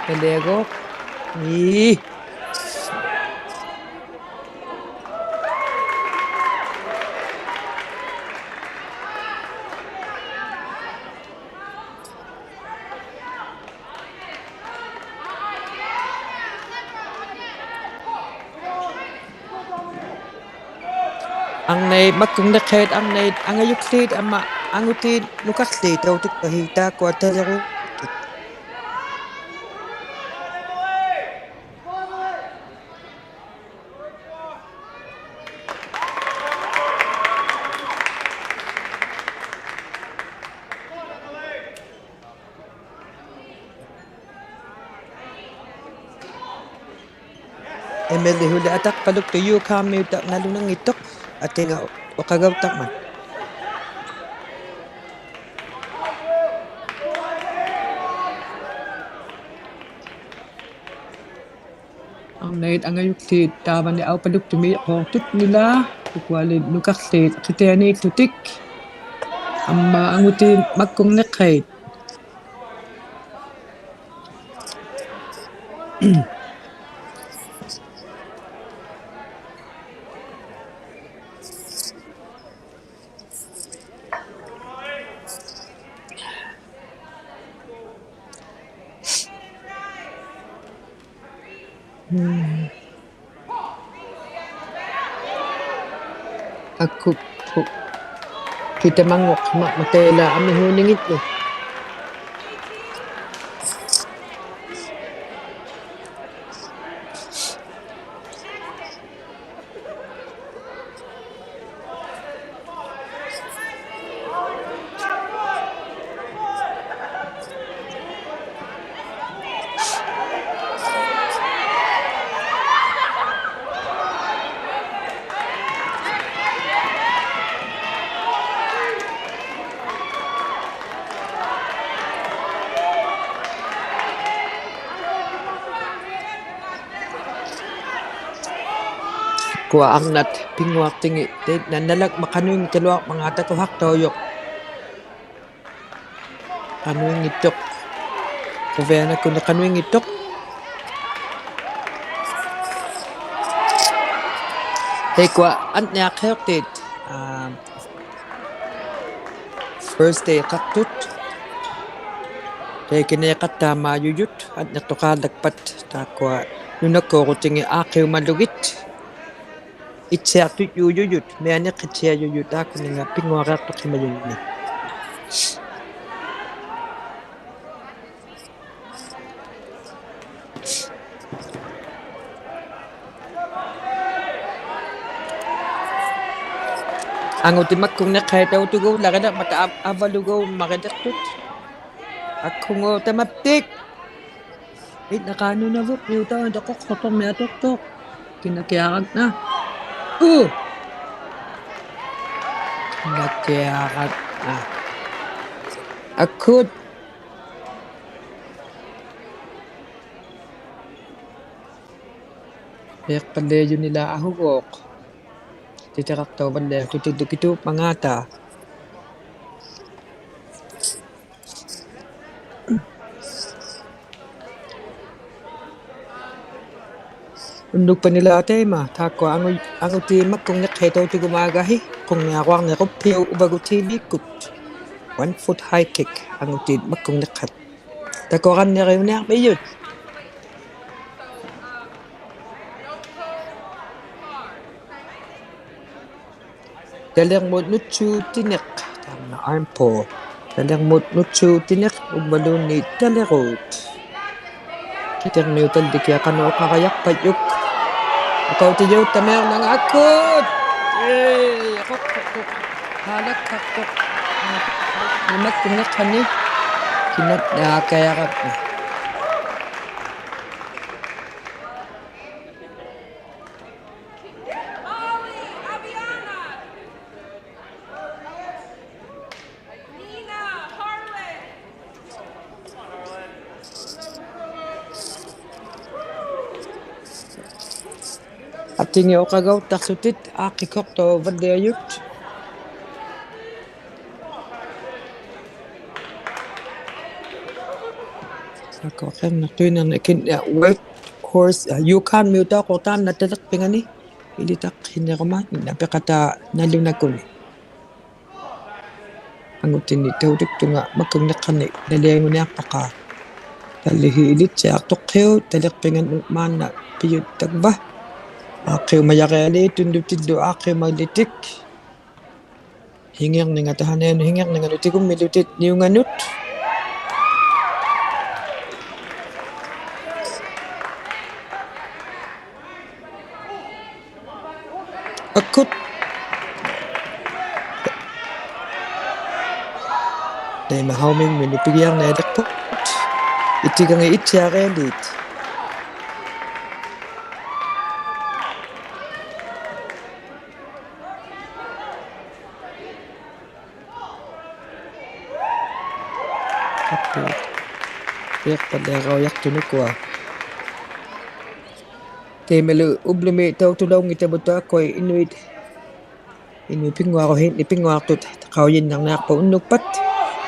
Pelego. Ih. Arnait makkungniqhait, arnait angajukłiit amma angutiit nukaqłiit tautuktahi taakkua taliruuqtut. Emily huli ataqpaluktuq Yukon-miuta nalunanngittuq, atinga uqagautaqmat. ᓄᓇᖅ ᐊᖓᔪᒃᖠᑦ ᑖᕙᓂ ᐊᐅᐸᓗᒃᑐᒥ ᖁᖅᑐᑦ ᓄᓛ, ᐅᑯᐊᓕ ᓄᑲᖅᖠᑦ ᕿᑎᐊᓃᑦᑐᑎᒃ. ᐊᒻᒪ ᐊᖑᑏᑦ ᒪᒃᑯᖕᓂᖅᓴᐃᑦ. ᒪᑯ ᒧ, ᑭᑕ ᒪᖑᖅ ᒪ, ᒪᑕᐃᓛ ᐊᒥᓲᓂᖏᑦᑐᖅ. ᖁᐊ ᐊᕐᓇᑦ ᐱᙳᐊᖅᑎᖏᑦ, ᑕᐃᓐᓇ ᓇᓚᒃ ᒪ ᖃᓄᐃᙱᑕᓗᐊᕐᒪᖔᑕ ᖁᖃᖅᑕᐅᔪᖅ. ᖃᓄᐃᙱᑦᑐᖅ. ᖁᕕᐊᓇᖅᑯᓂ ᖃᓄᐃᙱᑦᑐᖅ. ᑕᐃᒃᑯᐊ ᐊᓐᓂᐊᖅᓯᐅᖅᑏᑦ, ᐋ, First day-ᖃᖅᑐᑦ. ᑕᐃᑲᓂ ᖃᑦᑕᒫᔪᔪᑦ, ᐊᓐᓂᖅᑐᖃᓪᓚᒃᐸᑦ, ᑖᒃᑯᐊ ᓄᓇᒃᑰᕈᑎᖏᑦ ᐋᖅᑭᐅᒪᓗᒋᑦ. ᐃᑦᓯᐊᖅᑐᔫᔪᔪᑦ, ᒥᐊᓂᖅᑭᑦᓯᐊᔪᔪᑦ, ᑖᒃᑯᓂᖓ ᐱᙳᐊᕆᐊᖅᑐᖅᓯᒪᔪᓂᒃ. ᐊᖑᑏᑦ ᒪᒃᑯᖕᓂᖅᓴᐃᑦ ᑕᐅᑐᒍᓚᕆᓕᕐᒪᑕ ᐊᕙ-, ᐊᕙᓗᒍᒪᕆᓕᖅᑐᑦ. ᐊᒃᓱᖑ ᑕᒪᑉᑎᒃ. ᐃᓐᓇᖃᓄᓇᕗᖅ ᒥᐅᑕᐅᓐ ᑕᖅᑯᖅᓱᖅᑐᕐᒥᐊᑐᖅᑐᖅ. ᑭᓇᑭᐊᕋᒃᓇ. ᐆ. ᑭᓇᑭᐊᕋᒃᓇ. ᐊᒃᓱᑦ. ᐱᐊᖅᐸᓪᓕᐊᔪᓂᓛ ᐊᓱᒎᖅ. ᑎᑎᕋᖅᑕᐅᕙᓪᓕᐊᖅᑐᑎᓪᓗ ᑭᑐᖕᒪᖔᑕ. ᐅᓐᓄᒃᐸᓐᓂᓛ ᑕᐃᒪ, ᑖᒃᑯᐊ ᐊᖑ-, ᐊᖑᑏᑦ ᒪᒃᑯᖕᓂᖅᓴᐃᑦ ᑕᐅᑐᒍᒪᒐᓰ, ᖁᖕᓂᐊᕈᐊᕐᓂᖅᑯᖅ ᐱᐅ ᐅᕙᒍᑦ ᑏᕕᒃᑯᑦ. One foot high kick, ᐊᖑᑏᑦ ᒪᒃᑯᖕᓂᖅᓴᑦ. ᑕᑯᕋᓐᓂᕆᐅᓂᐊᕐᒥᔪᑦ. ᑕᓕᕐᒧᑦ ᓄᑦᓲᑎᓂᖅ, ᑕᒪᓐᓇ arm pull. ᑕᓕᕐᒧᑦ ᓄᑦᓲᑎᓂᖅ, ᐅᕝᕙᓘᓐᓃᑦ ᑕᓕᕈᑦ. ᑭᑎᕐᒥᐅᑕᓪᓕᑭᐊᖅ ᖃᓄᖅ ᐅᖃᕋᔭᖅᐸᔾᔪᒃ. ᐅᖃᐅᑎᔫᑦᑕᒥᐊᕐᓚᖓ ᐊᒃᑯᑦ. ᐄ, ᖁᖅ, ᖁᖅ, ᖁᖅ. ᓵᓚᒃᓴᖅᑐᖅ. ᒪᒃᑯᖕᓂᖅᓴᓂᒃ. ᑭᓇᓐᓇ ᑲᔭᕋᒃ. ᐊᑎᖏᑦ ᐅᖃᒍᑦᑕᖅᖢᑎᒃ ᐋᖅᑭᒃᓱᖅᑕᐅᕙᓪᓕᐊᔪᑦ. ᐊᑯ ᕿᕐᓂᖅᑐᐃᓐᓇᕐᓂᒃᑭᓐ, ᐋ, Whitehorse, ᐋ, Yukon-ᒥᐅᑕᖅᑯᖅ ᑖᓐᓇ ᑕᓕᖅᐱᖓᓂ. ᐃᓕᑕᖅᓯᓂᕈᒪ, ᐃᓐᓇ ᐱᖃᑖ ᓇᓗᓇᒃᑯᓂ. ᐊᖑᑎᓂ ᑕᐅᑐᒃᑐᖓ ᒪᒃᑯᖕᓂᖅᓴᓂᒃ ᓇᓕᐊᖑᓂᐊᖅᐸᒃᑲ. ᑕᓕᕼᐃ ᐃᓕᑦᓯᐊᖅᑐᖅᓯᐅᒃ, ᑕᓕᖅᐱᖓᓄᑦ ᒫᓐᓇ ᐱᔪᑦᑕᕙ. ᐋᖅᑭᐅᒪᔭᕆᐊᓖᑦ ᑐᓐᓄᑎᓪᓗ ᐋᖅᑭᐅᒪᓪᓕᑎᒃ. ᓯᖏᕐᓂᖓ ᑕᓴᓇᐃᓐᓄᑦ, ᓯᖏᕐᓂᖓᓄᑦ ᑎᒍᒻᒥᓗᑎᒃ ᓂᐅᖓᓄᑦ. ᐊᑯᑦ. ᑕᐃᒪ ᓴᐅᒥᖕᒥᓄᑦ ᐱᒋᐊᕐᓂᐊᓕᖅᐳᑦ. ᐃᑎᒐᖏᑦ ᐃᑦᓯᐊᕆᐊᓖᑦ. ᐊᑯ. ᐱᐊᖅᐸᓪᓕᐊᕋᐅᔭᖅᑐᓄᒃᑯᐊ. Taimailu ublumi tautulaunngittavut taakkua inuit, inuit pinnguaruhiit, inuit pinnguaqtut qaujinnarniaqput unnukpat.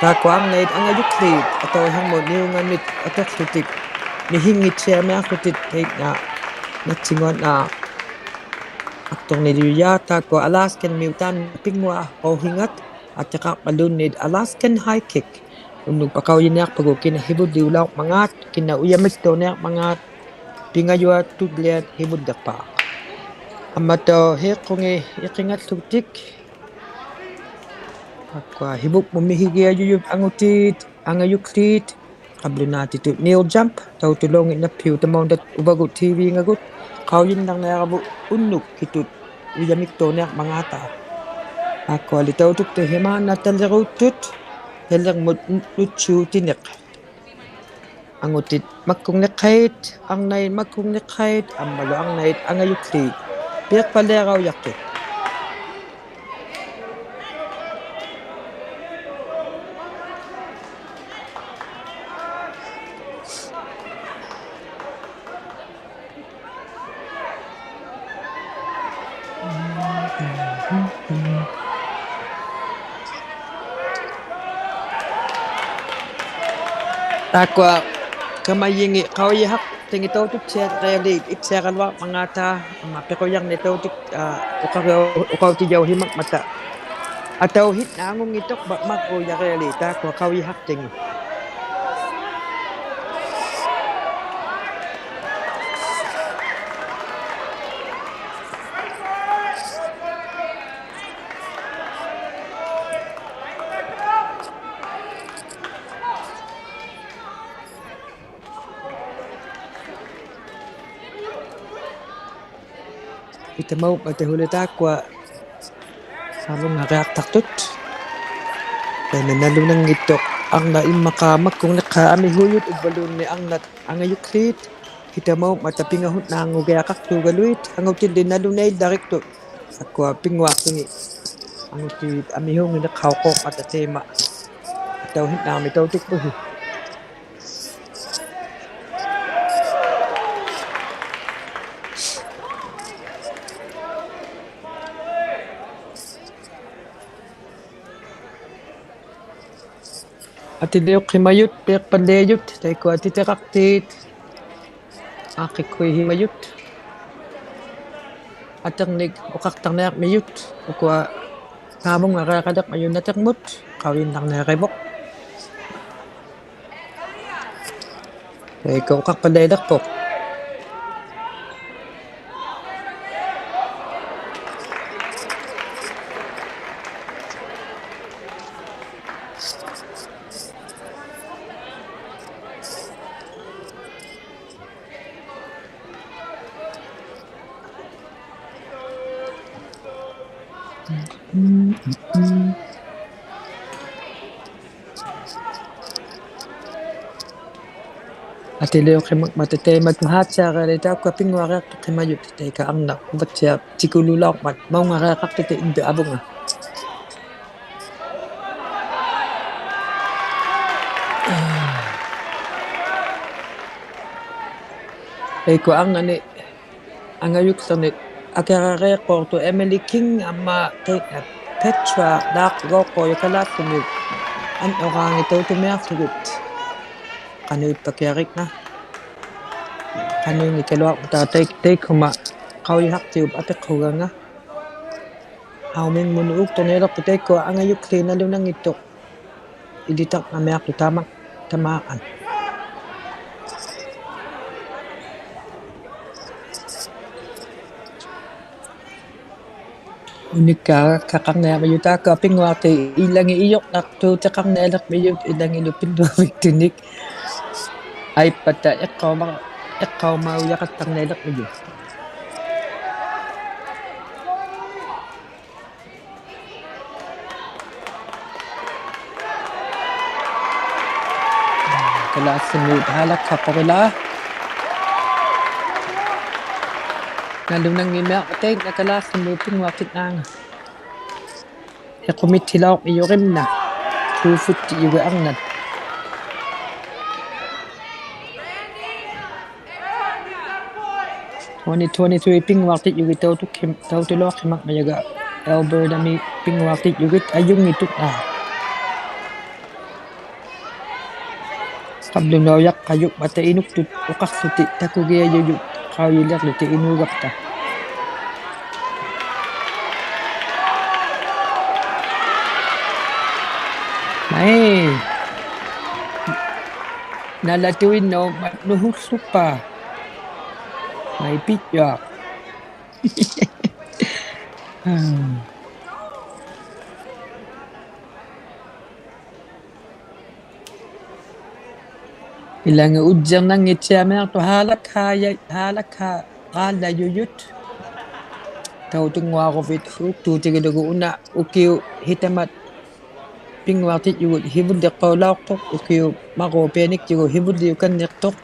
Taakkua arnait angajukliit atauhirmut niunganit atuqłutik, nihinngittiamiaqłutik tainna nattinguanna aqturniliujaa. Taakkua Alaskanmiut taanna pinnguaruhingat, atiqaqpaluunniit Alaskan high kick. Unnukpat qaujiniaqpagu kina hivulliulaurmangaat, kina ujamiktuuniarmangaat, pingajuatulliat hivulliqpaaq. Ammattauq hiiqqungi iqingatlutik. Taakkua hivukmut mihigiajujut angutiit, angajukliit, qablunaatitut kneel jump, tautulaunnginnappiuk tamaundat uvagut T V-ngagut, qaujinnarniaravut unnukkitut ujamiktuuniarmangaata. Taakkuali tautuktihimaannaq taliruuttut, talirmut nutsuutiniq. Angutit makkungniqqait, arnait makkungniqqait, ammalu arnait angajukliit. Piiqpaliaraujaqtut. Taakkua kamajingi qaujihaqtingi taututtiarialiit ittiaraluarmangaata, amma piqujarnit tautu-, aa, uqaujau-, uqautijauhimangmata. Atauhinnaq angunngittuq ma-, marruujarialiit taakkua qaujihaqtingi. Itamaummat tahuli taakkua savungariaqtaqtut. Taanna nalunanngittuq arnaq immaqa makkungniqqat amihuujut uvvaluunniit arnat angajukliit. Itamaummata pingahunnaanngugiaqaqtuugaluit angutilli nalunaillariktuq. Taakkua pinnguaqtingi angutiit amihuunginiqhauquummata taima. Atauhinnarmi tautikpuhi. Atiliuqhimajut, piiqpaliajut, taikkua titiraqtiit. Aaqqikhuihimajut. Atirnik uqaqtarniarmijut, ukua savungariaqaliqmajut natirmut, qaujinnarniarivuq. Taikkua uqaqpalialiqpuq. Atiliuqhimangmata taima tuhaatsiarialiit taakkua pinnguariaqtuqhimajut taikka arnaq uvattiaq tikuluulaurmat maungariaqaqtutik indu avunga. Taikkua arnani angajuklirnit akirariiqquuqtut Emily King amma tainna Petra Laaqgauqquujuq Kalaallit Nunaat anuraangit tautumiaqługit. Qanuitpakiarikna. Qanuinngikkaluaqmata taik-, taikkuma qaujihaqtiup apiqhuganga. Haumingmun uukturnialiqput taikkua angajukliit nalunanngittuq. Ilitarnamiaqtut tama-, tamaat. Unikkaaqqaqarniarmijut taakkua pinnguaqtiit ilangit ijurnaqtuutiqarnialiqmijut ilangilu pilluaviktunik. Aippata iqqauma-, iqqaumaujaqattarnialiqmijut. Kalaallit Nunaat haalakkaquq ilaa. Nalunanngimmiaq tainna Kalaallit Nunaat pinnguaqtinnaanga. Iqumittilaurmijut rimna. Tuufittijugi arnat. Twenty twenty-three ᐱᙳᐊᖅᑎᔾᔪᒋᑦ ᑕᐅᑐᒃᓱ-, ᑕᐅᑐᓗᐊᖅᓯᒪᖕᒪᔭᒐ Alberta-ᒥ ᐱᙳᐊᖅᑎᔾᔪᒋᑦ ᐊᔪᙱᑦᑐᑦ ᐋ. ᖃᑉᓗᓈᔭᖅᑲᔪᖕᒪᑕ ᐃᓄᒃᑐᑦ ᐅᖃᖅᖢᑎᒃ ᑕᑯᒋᐊᔪᔪᑦ ᖃᐅᔨᓕᖅᖢᑎᒃ ᐃᓅᒐᑉᑕ. ᒪᐃ. ᓇᓚᑐᐃᓐᓇᐅᒻᒪᑦ ᓄᓱᒃᖢᑉᐸ. ᒪᐃ ᐱᔾᔪᐊᖅ. ᐃᓚᖏᑦ ᐅᔾᔨᕐᓇᙱᑦᓯᐊᒥᐊᖅᑐᖅ ᓵᓚᒃᓵᔭ-, ᓵᓚᒃᓵᕌᓪᓚᔪᔪᑦ. ᑕᐅᑐᙳᐊᕈᕕᑦ ᓱᒃᑑᑎᒋᓗᒍ ᐅᓇ ᐅᑭᐅᖅ ᓯᑕᒪᑦ ᐱᙳᐊᖅᑎᔾᔪᒍᑦ ᓯᕗᓪᓕᖅᑲᐅᓚᐅᖅᑐᖅ, ᐅᑭᐅᖅ ᒪᕉᕕᐊᓂᒃᑎᒍᑦ ᓯᕗᓪᓕᐅᒃᑲᓐᓂᖅᑐᖅ,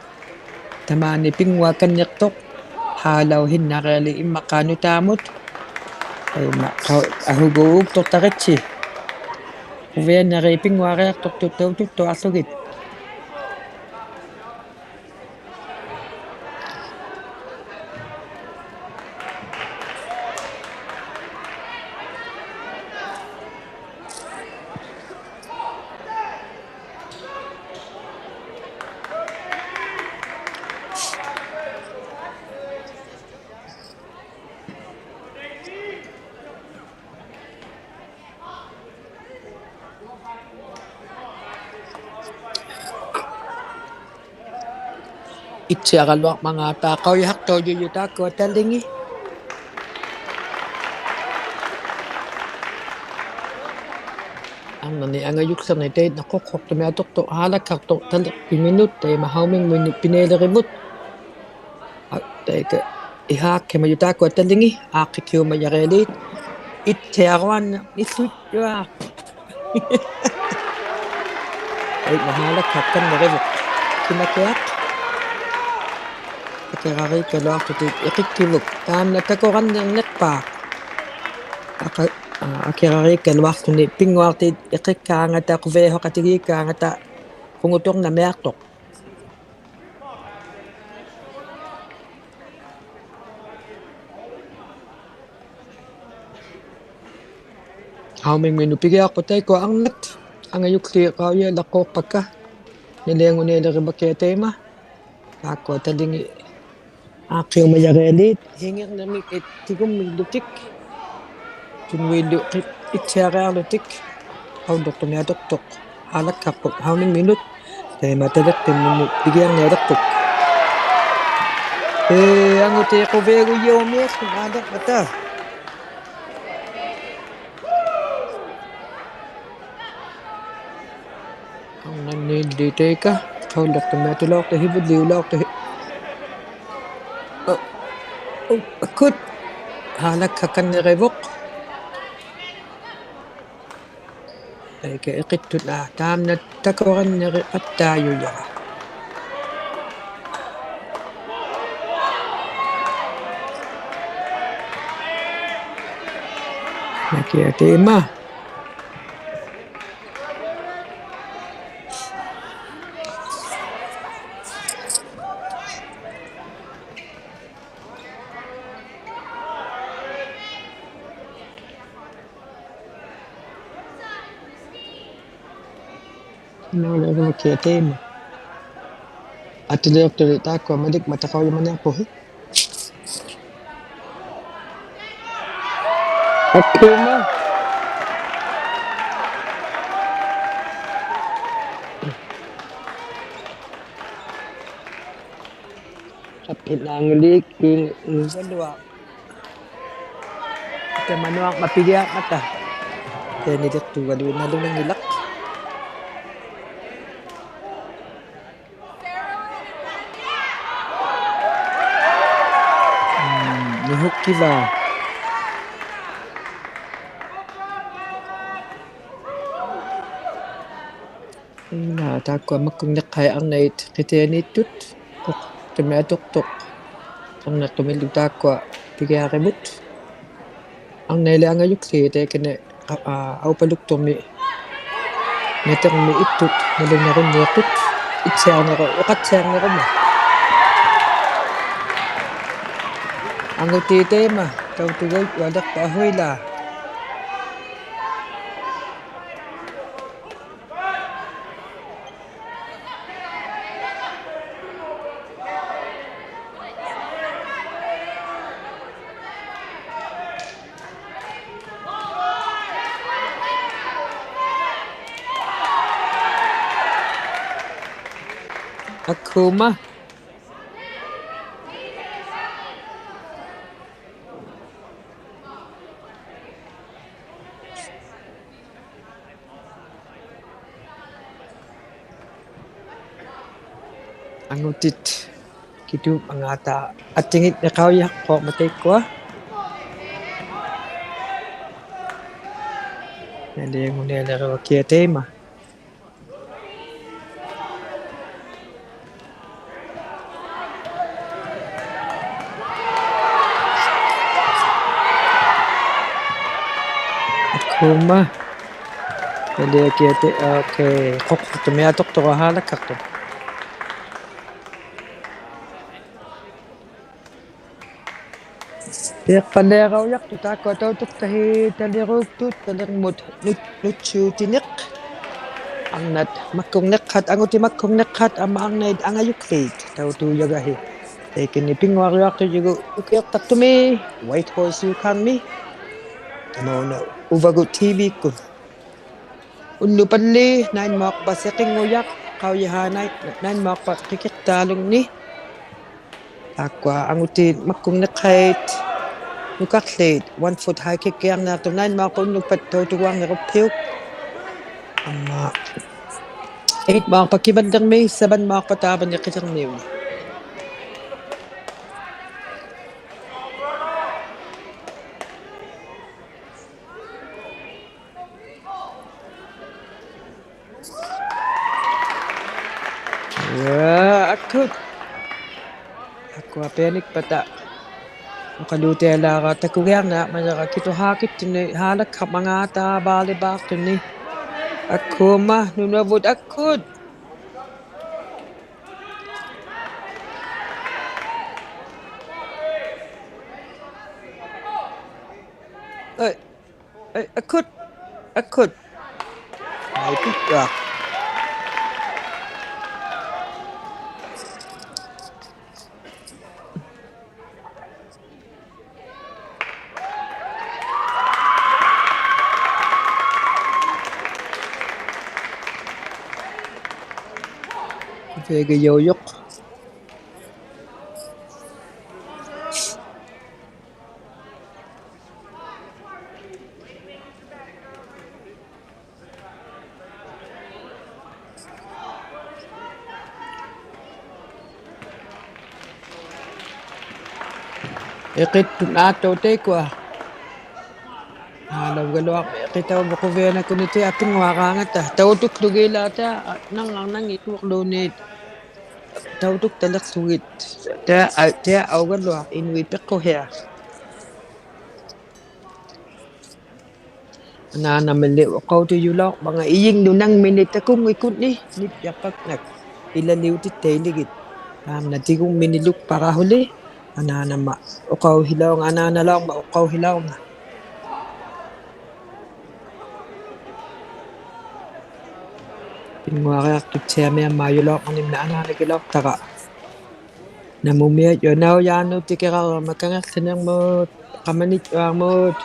ᑕᒫᓂ ᐱᙳᐊᒃᑲᓐᓂᖅᑐᖅ, ᓵᓚᐅᓯᓐᓇᕆᐊᓕᒃ ᐃᒻᒪᖄ ᓄᑖᒧᑦ. ᑕᐃᒪ ᖃᐅ-, ᐊᓱᒎᖅ ᐆᒃᑐᖅᑕᕆᑦᓯ. ᐅᕕᐊᓇᕆ ᐱᙳᐊᕆᐊᖅᑐᖅᑐᑦ ᑕᐅᑐᑦᑐᐊᖅᖢᒋᑦ. ᐃᑦᓯᐊᕋᓗᐊᕐᒪᖔᑕ ᖃᐅᔨᓴᖅᑕᐅᔪᔪᑦ ᑖᒃᑯᐊ ᑕᓕᖏᑦ. ᐊᕐᓇᓂ ᐊᖓᔪᒃᖠᕐᓂ ᑕᐃᓐᓇ ᖁᖅᓱᖅᑐᒥᐊᑐᖅᑐᖅ ᓵᓚᒃᓴᖅᑐᖅ ᑕᓕᖅᐱᒥᓄᑦ ᑕᐃᒪ ᓴᐅᒥᖕᒧᐃᓄᑦ ᐱᓂᐊᓕᕆᕗᑦ. ᐊ, ᑕᐃᑲ ᐃᓵᒃᓴᒪᔪᑦ ᑖᒃᑯᐊ ᑕᓕᖏᑦ, ᐋᖅᑭᒃᓯᐅᒪᔭᕆᐊᓖᑦ, ᐃᑦᓯᐊᕈᐊᓐᓇᕐᓂᓱᔾᔪᐊᖅ. ᑕᐃᒪ ᓵᓚᒃᓴᒃᑲᓐᓂᕆᕗᖅ. ᑭᓇᑭᐊᖅ. ᐊᑭᕋᕇᒃᑲᓗᐊᖅᑐᑎᒃ ᐃᕿᒃᑭᕗᖅ. ᑖᒻᓇ ᑕᑯᕋᓐᓂᕐᓂᖅᐹᖅ. ᐊᖃ-, ᐋ, ᐊᑭᕋᕇᒃᑲᓗᐊᖅᑐᓂᒃ ᐱᙳᐊᖅᑎᑦ ᐃᕿᒃᑳᖓᑕ, ᖁᕕᐊᓱᖃᑎᒌᒃᑳᖓᑕ, ᖁᖑᑐᕐᓇᒥᐊᖅᑐᖅ. ᓴᐅᒥᖕᒥᓄᑦ ᐱᒋᐊᖅᐸᑦ ᑕᐃᒃᑯᐊ ᐊᕐᓇᑦ, ᐊᖓᔪᒃᖠᖅ ᖃᐅᔨᓚᖅᑰᖅᐸᒃᑲ, ᓂᓕᐊᖑᓂᐊᓕᕆᒪᑭᐊᖅ ᑕᐃᒪ, ᑖᒃᑯᐊ ᑕᓕᖏᑦ ᐋᖅᑭᐅᒪᔭᕆᐊᓖᑦ, ᓯᖏᕐᓂᕐᒥᒃ ᑎᒍᒻᒥᓪᓗᑎᒃ, ᑐᓐᓄᐃᓪᓗ ᕿ-, ᐃᑦᓯᐊᕆᐊᓗᑎᒃ, ᖃᐅᓪᓗᖅᑐᒥᐊᑐᖅᑐᖅ, ᓵᓚᒃᓴᖅᐳᖅ, ᓴᐅᒥᖕᒥᓄᑦ, ᑕᐃᒪ ᑕᓕᖅᐱᒻᒥᓄᑦ ᐱᒋᐊᕐᓂᐊᓕᖅᐳᖅ. ᐄ, ᐊᖑᑎ ᖁᕕᐊᒍᔪᒥ ᓵᓚᒃᓴᖅᑕ. ᐊᕐᓇᓃᓪᓕ ᑕᐃᑲ, ᖃᐅᓪᓗᖅᑐᒥᐊᑐᓚᐅᖅᑐᖅ ᓯᕗᓪᓕᐅᓚᐅᖅᑐᖅ ᓯ-, ᐆ, ᐆ, ᐊᑯᑦ, ᓵᓚᒃᓴᒃᑲᓐᓂᕆᕗᖅ. ᑕᐃᑲ ᐃᕿᑦᑐᑦ ᐋ, ᑖᒻᓇ ᑕᑯᕋᓐᓂᕆᖃᑦᑕᔪᔭᕋ. ᓇᑭᐊ ᑕᐃᒪ. ᓇᑭᐊ ᑕᐃᒪ. ᐊᑎᓕᐅᖅᑐᓕ ᑖᒃᑯᐊ ᒪᓕᒃ ᒪᑕᖃᐅᓗᒪᓂᐊᖅᐳᓯ. ᐊᒃᓱᒪ. ᐊᐱᓈᖑᓕᒃ ᑭᓗᐊ. ᑕᒪᓄᐊᕐᒪᑦ ᐱᒋᐊᕐᒪᑕ. ᑕᐃᓐᓇ ᑎᒃᑐᒐᓗᐃᓐᓇᓗᓇᙱᓚᖅ. ᒻᒻ, ᓄᓱᒃᑭᕙ. ᐃᓛ ᑖᒃᑯᐊ ᒪᒃᑯᖕᓂᖅᑲᐃ ᐊᕐᓇᐃᑦ ᕿᑎᐊᓃᑦᑐᑦ, ᖁᖅᑐᒥᐊᑐᖅᑐᖅ, ᖃᕐᓇᖅᑐᒥᓪᓗ ᑖᒃᑯᐊ ᐱᒋᐊᕆᕗᑦ. ᐊᕐᓇᐃᓕ ᐊᖓᔪᒃᖠᖅ ᑕᐃᑲᓂ, ᐊ, ᐊᐅᐸᓗᒃᑐᒥ, ᓇᑎᕐᒥ ᐃᑦᑐᑦ, ᓇᓗᓇᕈᓐᓃᖅᑐᑦ, ᐃᑦᓯᐊᕐᓂᕈ-, ᐅᖃᑦᓯᐊᕐᓂᕈᒪ. Angutit taima, tautugaitjualiqpata huilaa. Akuma. Angutit. Kitup angata atingit niqaujaqquuq mataikkua. Naliangunaliruakia taima. Akuma. Naliakia tai, okay. Quqtumiatuqtuq halakkaqtuq. Piqpaliaraujaqtut taakkua tautuktahi taliruuktut talirmut nut-, nutsuutiniq. Arnat makkungniqhat, angutit makkungniqhat, amma arnait angajukliit tautuujagahi. Taikani pinnguariaqtujugut ukiuqtaqtumi, Whitehorse Yukon-mi. Tamauna uvagut T V-kkut. Ullupalli, nainmauqpa siqinngujaq, qaujihai nai-, nainmauqpa qikiqtaalungni. Taakkua angutit makkungniqhait, nukaqliit, one foot high kick-iarniaqtut nainmauqpa unnukpat tautuguarniruppiuk. Amma, eight-mauqpa kivallirmi, seven-mauqpa taavani qilirmiuni. Ua, akkut. Taakkua pianikpata. Uqaluutialaara takugiarniarmajara kituhaakittinni haalakkaqmangata volleyball-tunni. Akuma, nunavut akkut. Ai. Ai, akkut, akkut. Ai, pitkä. Vega Yoyok. Iqittut aattut taikkua. Aalaugaluarmi iqitauvuq quvianakunit, tia pinnguaraangata. Tautuklugilaata, nangarnanngikuuqluunniit. Tautuktaliqługit. Tia, tia augaluaq inuit piqquhiaq. Anaanamili uqautijulaurmanga ijingnut nangminit takunngikutni, nipjaqpaknak ilaliutitailigit. Taamna tigungminilukpara huli, anaanama uqauhilaunga, anaanalaurma uqauhilaunga. Pinnguariaqtut tiamiammaajulaurmanimna anaanagilauqtara. Namumiat, ua naujaannut tikirarama kangiqłinirmut, qamanitjuarmut.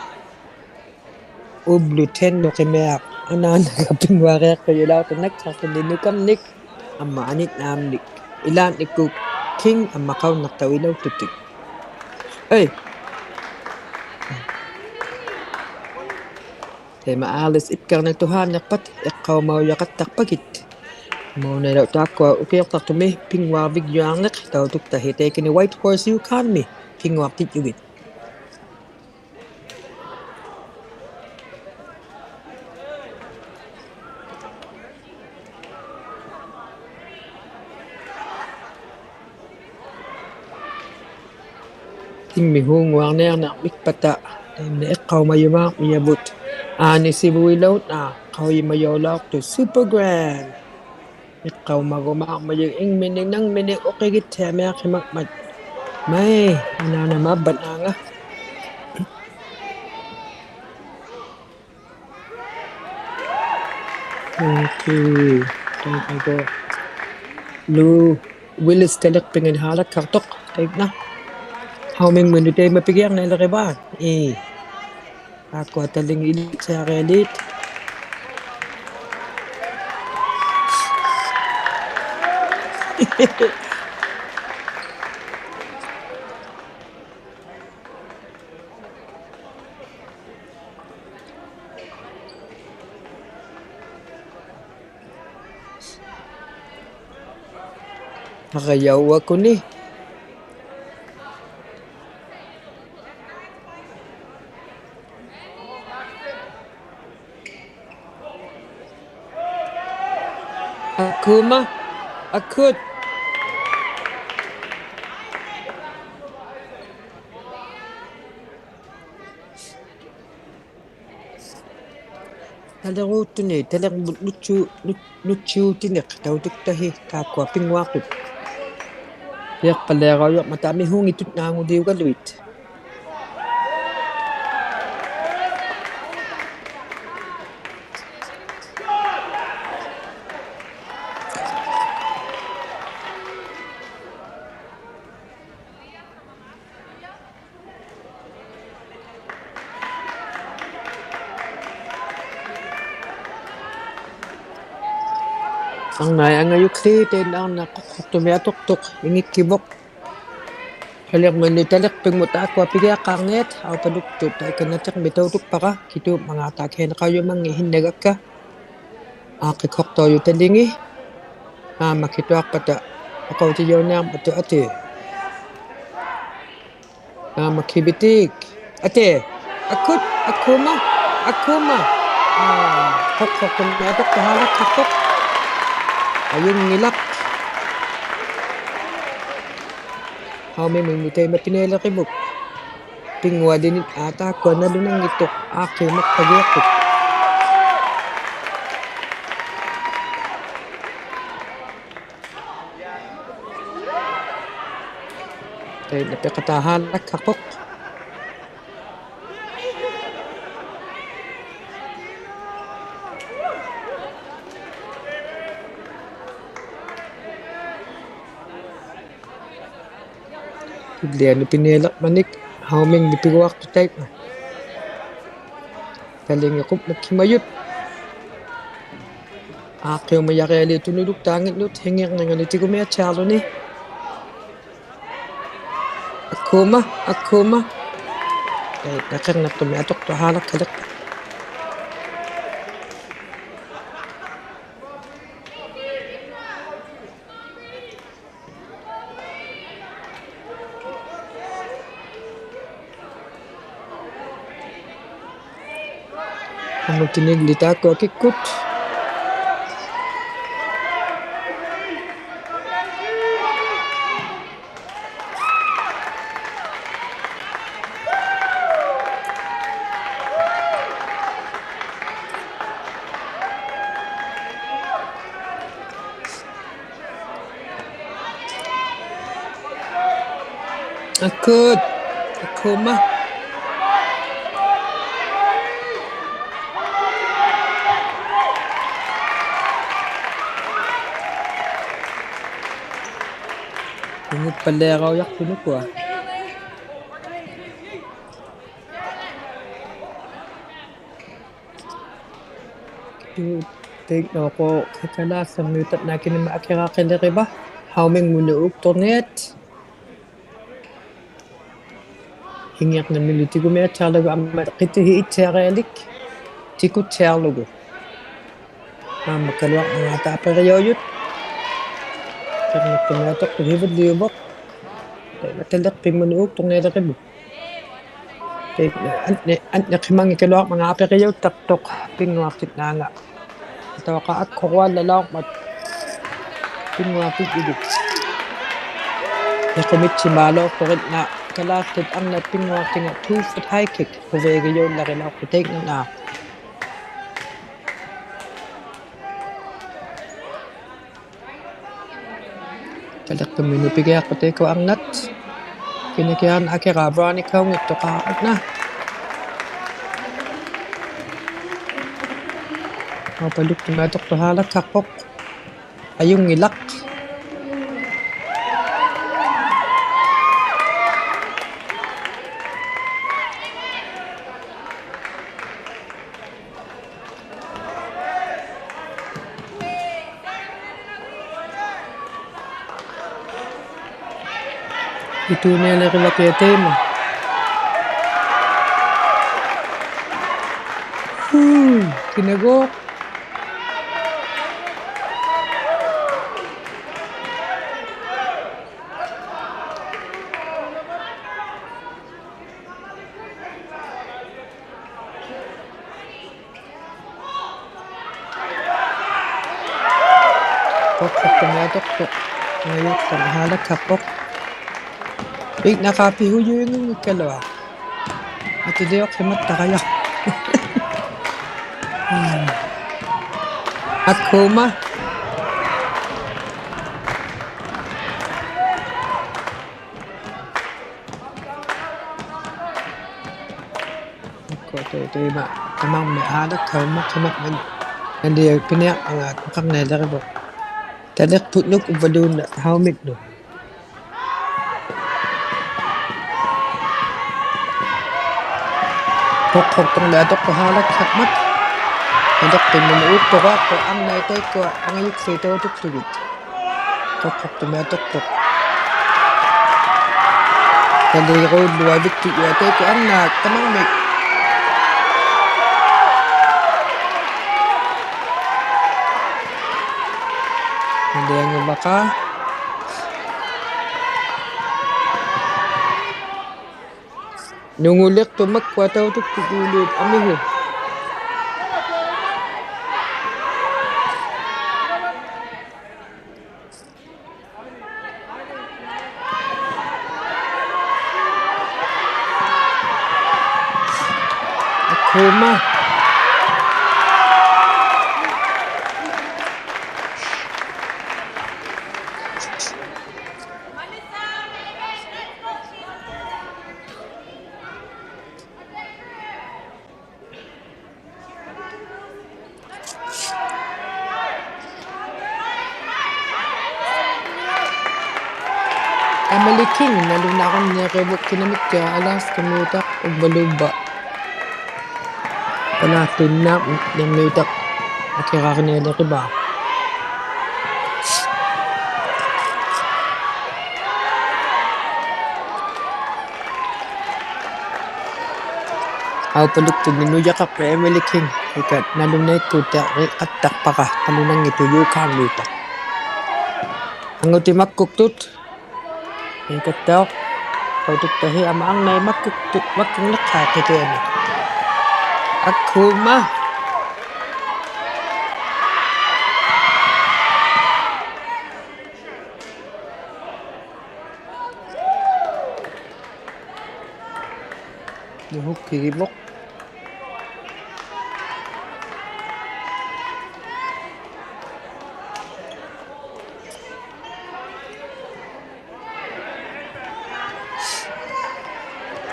Ublu ten nuqimiaq, anaanaga pinnguariaqtujulauqtut naksaqtinni nukamnik, amma anitnaamnik. Ilaannikkut king amma qaunniqtauq ilauktutik. Ai. Taima Alice ipkarnaktuhaanniqpat, iqqaumaujaqattaqpagit. Mauna ilauq taakkua ukiuqtaqtumi, pinnguarvigjuarniq, tautuktahi taikani Whitehorse Yukon-mi, pinnguaqtijjugit. Timmi huunnguarniarniqmikpata, taimna iqqaumajumaarmijavut. Aanisivuilautnaq, qaujimajaulauqtut Super Grand. Iqqaumajumaarmijut ingminik nangminik uqigittiamiaqhimangmat. Mai, anaana mabbat aanga. Okay. Taimaguk. Lou Willis taliqpinga haalakhartuq. Taimna. Hauming minut taima pigiarniliriva. Ii. Taakkua talingi ilittiarialiit. Hagajauakuni. Akuma, akut. Taliruuttuni, talirmut nutsu-, nut-, nutsiutiniq tautuktahi taakkua pinnguaqtut. Piaqpaliaraujaq mata amihuungitut naanguliugaluit. Arnai angajukli tainna arnaq quqquqtumi atuqtuq ingikkivuq. Talirmut taliqpingmut taakkua pigiaqqaarniat aupaluktut taikannatiqmi tautukpara kituummangaataa kainaqaujumangi hinnagakka. Aaqqikhuqtuujut talingi. Naammakkituaqpata uqautijauniarmata ati. Naammakkivitik. Ati. Akut, akuma, akuma. Aa, quqquqtumi atuqtuq haalakhartuq. Ajunngilaq. Hauming minut taima pinialirivuk. Pinngualinit aa taakkua nalunanngittuq aaqqiumaqpagiaqtut. Tainna piqataa haalakharpuq. Illiani pinialirmanik, haumingmi piguaqtut tainna. Talingi qummukkimajut. Aaqqiumajarialiit tunuluktaanginnut, hingiqninganut tigumiattiarluni. Akuma, akuma. Tainna qirniqtumi atuqtuq haalakkaliqput. Angutiniglitaakkuakikkut. Akut. Akuma. Kungupaliaraujaqtut nukua. Tainna uqaukikalaaq sammiutatnaakinima akiraaqiliriva. Haumingmunu uukturniat. Hingiqninminu tigumiattiarlugu amma qitihi ittiarialik tikuttiarlugu. Naammakkaluarmangaata apirijaujut. Qirniqtumi atuqtuq hivulliuvuq. Tainna taliqpingmunu uukturnialirivuk. Tainna anni, anniqhimangikkaluarmangaata apirijautaqtuq pinnguaqtitnaanga. Tauqa akkuruallalaurmat. Pinnguaqtitjuluk. Iqumitsimaalauqtuq tainna kalaaqtit arnat pinnguaqtinga two foot high kick. Quvigijullarilauqtuq tainna. Taliqpingmunu pigiaqput taikkua arnat. Kinakiaq akira Veronica-ungittuqaarna. Aupaluktumiaqtuqtuq haalakkarpuq. Ajunngilaq. Ituunialirivakiaq taima. Huu, kinaguuq. Quqquqtumiaqtuqtuq. Angajuksanik haalakkarpuq. Iknaqaaq pihujuingunngikkaluaq. Atiliuqhimattaqaaq. Akhuuma. Akhuutuutuq ima tamarmik haalakkarmat tamarmik. Naliak piniaqpangaat uqarnialirivuq. Taliqpunnuk uvvaluunniit hauminnut. Quqquqtumiaqtuqtuq haalakkarmat. Taliqpunnut uukturuaqtuq arnait taikkua angajuksanik tautuktugit. Quqquqtumiaqtuqtuq. Taliruulluaq viktujuaq taikkua arnaat tamarmik. Nalianguvaqaaq. Nunguliqtuq makkua tautuktujuuliit amihu. Akhuuma. Emily King, nalunarunniarivuk kinamikkiaq Alaskamiutaq uvvaluuvva. Palaattunnaq nirmiutaq akirarnialirivaa. Aupaluktumik nujaqaqpiq Emily King, ika nalunaikkutaq riqattaqpara, nalunanngittuq Yukon-miutaq. Angutit makkuktut, ikattauq, tautuktahit amat arnait makkuktut, makkungniqqaat qitianik. Akhuuma. Nuhukkigivuq.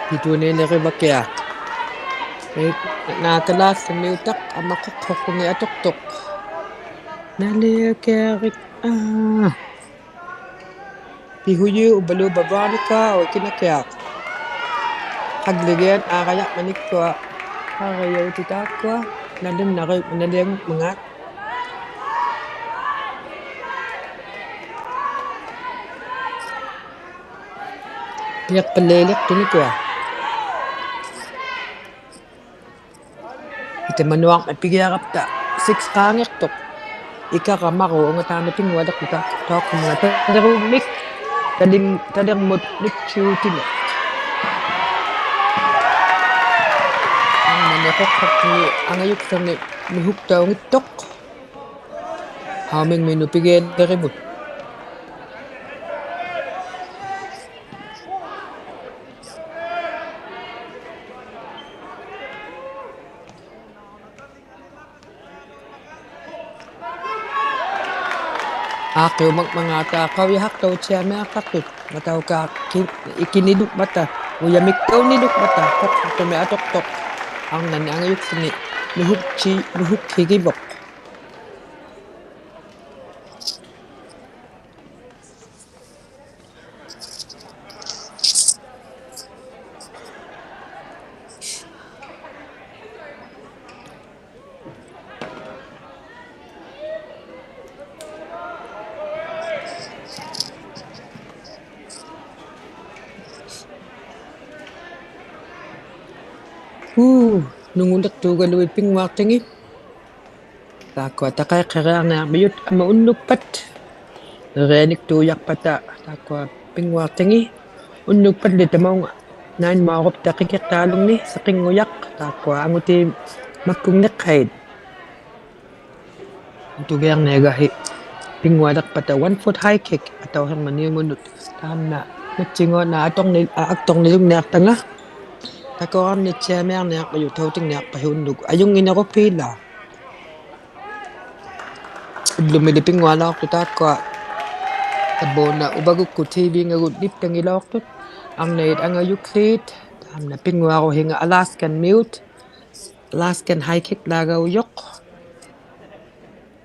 Ituunialirivakiaq. Naak Alaskamiutaq amat Quqquqtumiaqtuqtuq. Naliakiaq, aa. Pihujuq uvvaluuvva Veronica uikinakiaq. Qagligiat aarajaqmanikkua. Aarajautitaakkua. Nalinnari, nalianngumangaat. Piaqpalliiliqtunikua. Itamanuaq pigiarapta six-qaangiqtuq. Ikara maru ungatanna pinngualiqtuq tauqumnga talirummik talim, talirmut nuttiutinik. Angmani Quqquqtumi angajuksani nuhuktaunngittuq. Haumingminut pigialirivut. ᐋᖅᑭᐅᒪᖕᒪᖔᑕ ᖃᐅᔨᓴᖅᑕᐅᑦᓯᐊᒻᒥᐊᖅᑕᖅᑐᑦ, ᒪᑕᐅᑲ ᑭ-, ᐃᑭᓂᓗᖕᒪᑕ, ᐅᔭᒥᒃᑕᐅᓂᓗᖕᒪᑕ, ᖁᖅᖢᖅᑐᒥᒃ ᐊᑐᖅᑐᖅ, ᐊᕐᓇᓂᒃ ᐊᖓᔪᒃᖠᓂᒃ ᓄᓱᒃᓯ-, ᓄᓱᒃᓯᒋᕗᖅ. ᐆ, ᓄᖑᓕᖅᑑᒐᓗᐃᑦ ᐱᙳᐊᖅᑎᖏᑦ. ᑖᒃᑯᐊ ᑕᖃᐃᖅᑭᕆᐊᕐᓂᐊᕐᒥᔪᑦ ᐊᒻᒪ ᐅᓐᓄᒃᐸᑦ. ᕆᕆᐊᓂᒃᑑᔭᖅᐸᑕ ᑖᒃᑯᐊ ᐱᙳᐊᖅᑎᖏᑦ. ᐅᓐᓄᒃᐸᓪᓕ ᑕᒪᐅᖓ ᓇᐃᓐᒧᐊᕈᑉᑕ ᕿᑭᖅᑖᓗᖕᓂ ᓴᕿᙳᔭᖅ, ᑖᒃᑯᐊ ᐊᖑᑏᑦ ᒪᒃᑯᖕᓂᖅᓴᐃᑦ. ᐅᑐᒋᐊᕐᓂᐊᒐᓕ ᐱᙳᐊᓕᖅᐸᑕ one foot high kick ᐊᑕᐅᓯᕐᒪᑦ ᓂᐅᒧᓄᑦ. ᑖᒻᓇ ᒥᑦᓯᖑᓇ ᐊᑐᕐᓂ-, ᐊ-, ᐊᑐᕐᓂᓗᖕᓂᐊᖅᑕᖓ. ᑕᑯᕋᕐᓂᑦᓯᐊᒻᒥᐊᕐᓂᐊᕐᒪᔪᑦ ᑕᐅᑎᖕᓂᐊᖅᐸᓯ ᐅᓐᓄᒃ. ᐊᔪᙱᓇᕈᑉᐲᓛᒃ. ᐅᑉᓗᒥᓕ ᐱᙳᐊᓚᐅᖅᑐᑦ ᑖᒃᑯᐊ. ᑕᑉᐹᐅᓇ ᐅᕙᒍᒃᑯᑦ ᑏᕖᖓᒍᑦ ᓂᑉᑕᖏᓚᐅᖅᑐᑦ. ᐊᕐᓇᐃᑦ ᐊᖓᔪᒃᖠᑦ. ᑖᒻᓇ ᐱᙳᐊᕈᓯᖓ Alaskan miut. Alaskan high kick-ᓚᒐᐅᔪᖅ.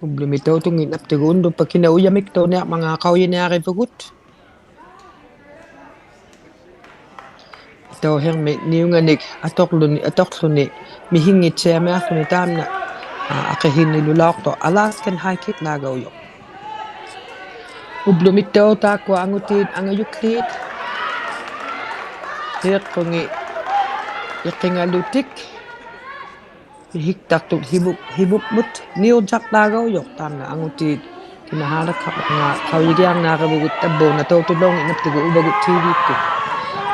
ᐅᑉᓗᒥ ᑕᐅᑐᙱᓐᓇᑉᑎᒍ ᐅᓐᓄᒃᐸᑦ ᑭᓇ ᐅᔭᒥᒃᑕᐅᓂᐊᕐᒪᖔᑦ ᖃᐅᔨᓂᐊᕆᕗᒍᑦ. ᐊᑕᐅᓯᕐᒥ ᓂᐅᖓᓂᒃ ᐊᑐᕐᓗᓂ, ᐊᑐᕐᓗᓂ ᒥᓯᙱᑦᓯᐊᒻᒥᐊᖅᑐᓂ ᑖᒻᓇ, ᐊ, ᐊᕿᓯᓐᓂᓗᓚᐅᖅᑐᖅ Alaskan high kick-ᓚᒐᐅᔪᖅ. ᐅᑉᓗᒥᑦᑕᐅᖅ ᑖᒃᑯᐊ ᐊᖑᑏᑦ ᐊᖓᔪᒃᖠᑦ. ᓰᖅᑯᖏᑦ ᐃᕿᖓᓗᑎᒃ. ᐃᓯᒃᑕᖅᑐᑦ ᓯᕗᒃ-, ᓯᕗᒻᒧᑦ ᓂᐅᔾᔭᖅᓚᒐᐅᔪᖅ ᑖᒻᓇ ᐊᖑᑏᑦ. ᑭᓇ ᓵᓚᒃᓴᖅ ᖓ ᖃᐅᔨᒋᐊᕐᓂᐊᕆᕗᒍᑦ ᑕᑉᐹᐅᓇ ᑕᐅᑐᓚᐅᙱᓐᓇᑉᑎᒍ ᐅᕙᒍᑦ ᑏᕖᒃᑯᑦ.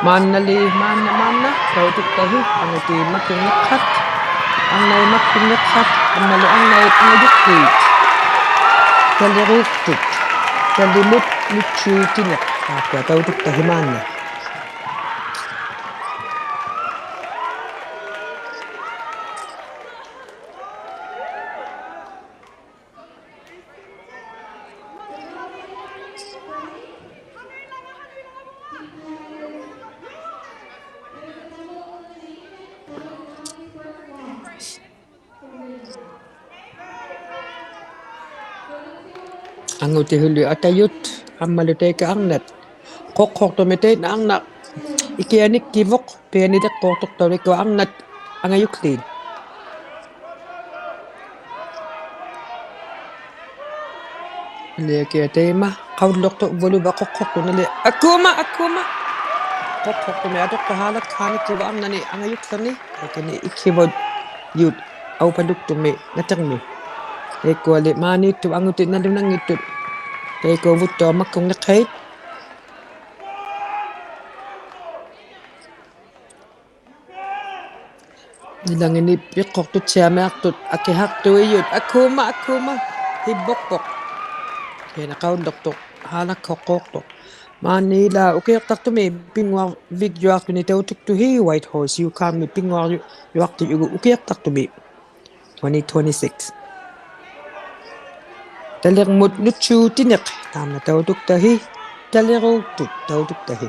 ᒫᓐᓇᓕ, ᒫᓐᓇ, ᒫᓐᓇ, ᑕᐅᑐᒃᑕᓯ, ᐊᖑᑏᑦ ᒪᒃᑯᖕᓂᖅᓴᑦ, ᐊᕐᓇᐃᑦ ᒪᒃᑯᖕᓂᖅᓴᑦ, ᐊᒻᒪᓗ ᐊᕐᓇᐃᑦ ᐊᖓᔪᒃᖠᑦ. ᑕᓕᕈᒃᑐᑦ, ᑕᓕᒧᑦ ᓄᑦᓲᑎᓂᖅ, ᑖᒃᑯᐊ ᑕᐅᑐᒃᑕᓯ ᒫᓐᓇ. ᐊᖑᑎᓱᓕ ᐊᑕᔪᑦ, ᐊᒻᒪᓗ ᑕᐃᑲ ᐊᕐᓇᑦ. ᖁᖅᓱᖅᑐᒥᒃ ᑕᐃᓐᓇ ᐊᕐᓇᖅ ᐃᑭᐊᓂᒃᑭᕗᖅ, ᐱᐊᓂᓕᖅᑰᖅᑐᖅᑕᐅᓕᒃᑯᑦ ᐊᕐᓇᑦ ᐊᖓᔪᒃᖠᑦ. ᓇᓕᐊᑭᐊᖅ ᑕᐃᒪ, ᖃᐅᓪᓗᖅᑐᖅ ᕗᓗᕙ ᖁᖅᓱᖅᑐᖅ ᓇᓕᐊ. ᐊᑯᒪ, ᐊᑯᒪ. ᖁᖅᓱᖅᑐᒥᒃ ᐊᑐᖅᑐᖅ ᓵᓚᒃᓴᓂᒃᑭᕗᖅ ᐊᕐᓇᓂᒃ ᐊᖓᔪᒃᖠᓂᒃ. ᑕᐃᑲᓂ ᐃᒃᓯᕙᔪᑦ ᐊᐅᐸᓗᒃᑐᒥᒃ ᓇᑎᕐᒥ. ᑕᐃᒃᑯᐊᓕ ᒫᓃᑦᑐᑦ ᐊᖑᑏᑦ ᓇᓗᓇᙱᑦᑐᑦ. ᑕᐃᒃᑯᐊᕗᑦᑕᐅᖅ ᒪᒃᑯᖕᓂᖅᓴᐃᑦ. ᓂᓚᖏᓂ ᐱᖅᑯᖅᑐᑦᓯᐊᒥᐊᖅᑐᑦ ᐊᑭᓴᖅᑐᐃᔪᑦ. ᐊᑯᒪ, ᐊᑯᒪ. ᓯᕗᖅᐳᖅ. ᑭᓇ ᖃᐅᓪᓗᖅᑐᖅ ᓵᓚᒃᓴᖅᑰᖅᑐᖅ. ᒫᓐᓇ ᐃᓛ ᐅᑭᐊᖅᑕᖅᑐᒥᒃ ᐱᙳᐊᕐᕕᒡᔪᐊᖅᑐᓂᒃ ᑕᐅᑐᒃᑐᓯ Whitehorse, Yukon-ᒥ ᐱᙳᐊᕐᔪ-, ᔪᐊᖅᑎᔪᒍᑦ ᐅᑭᐊᖅᑕᖅᑐᒥᒃ. Twenty twenty-six. ᑕᓕᕐᒧᑦ ᓄᑦᓲᑎᓂᖅ, ᑖᒻᓇ ᑕᐅᑐᒃᑕᓯ, ᑕᓕᕈᒃᑐᑦ ᑕᐅᑐᒃᑕᓯ.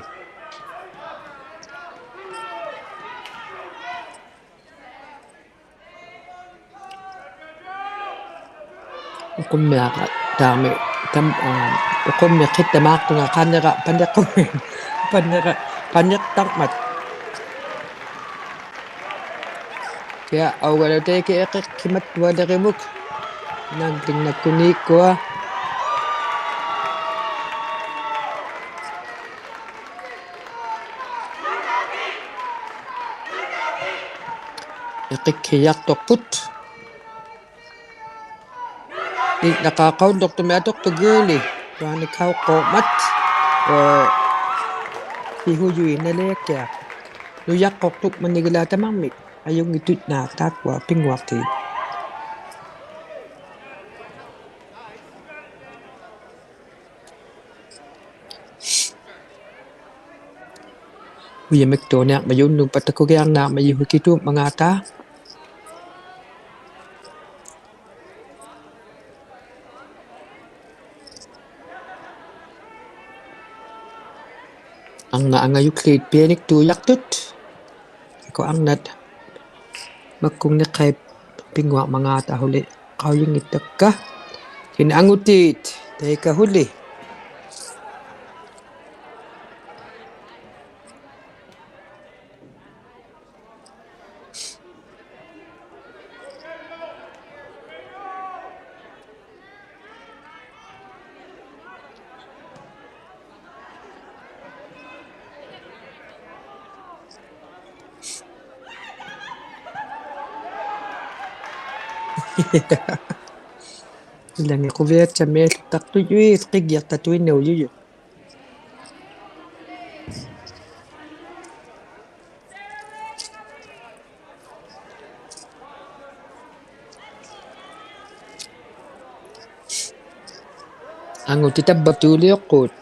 ᐅᖁᒻᒥᐊᖅ ᑖᒻᒥ, ᑕᒻ-, ᐋ, ᐅᖁᒻᒥᖅ ᕿᑦᑕᒫᖅᑐᖓ ᖃᓂᕋ ᐸᓂᖅᑯᖏ, ᐸᓂᕋ, ᐸᓂᖅᑕᕐᒪᑦ. ᑭᐊ ᐊᐅᒐᓗ ᑕᐃᑲ ᐃᕿᒃᓯᒪᑦᑐᐊᓕᕆᕗᒃ. ᓇᓐᑎᖕᓇᒃᑯᓐᓃᒃᑯᐊ. ᐃᕿᒃᓯᔭᖅᑐᖅᐳᑦ. ᐃᓐᓇᖃᖅ ᖃᐅᓪᓗᖅᑐᒥᒃ ᐊᑐᖅᑐᖅ ᒍᓕ, ᔪᐊᓂ ᖃᐅᖅᑰᖕᒪᑦ, ᐋ, ᓯᓱᔪᐃᑦ ᓇᓕᐊᑭᐊᖅ. ᓄᔭᖅᑯᖅᑐᖕᒪᓂᒋᓛᒃ ᑕᒪᕐᒥᒃ, ᐊᔪᙱᑦᑐᐃᓐᓇᖅ ᑖᒃᑯᐊ ᐱᙳᐊᖅᑏᑦ. ᐅᔭᒥᒃᑐᓂᐊᕐᒪᔪᑦ ᐅᓐᓄᒃᐸᑦ ᑕᑯᒋᐊᕐᓂᐊᕐᒪᔪᑦ ᕼᐅᑭᑑᖕᒪᖔᑕ. Arnat angajulliit pianiktuujaqtut. Takuuk arnat makkungniqqait pinnguarmangaata ahuli qaujinngittakka. Kina angutiit taikahuli. Ilangit quviatsamialluttaqtujuit qigiaqtatuinnaujujuit. Angutit tappatuuliuqquut.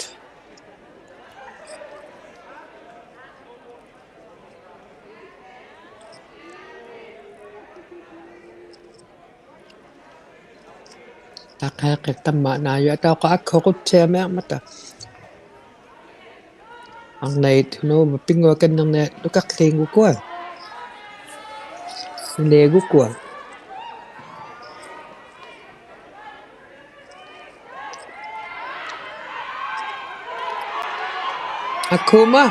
Taqiqittamma naajua tauqa akhuqutsiamiarmata. Arnait nuuma pinnguakannirniat nukaqliinngukua. Niagukua. Akuma.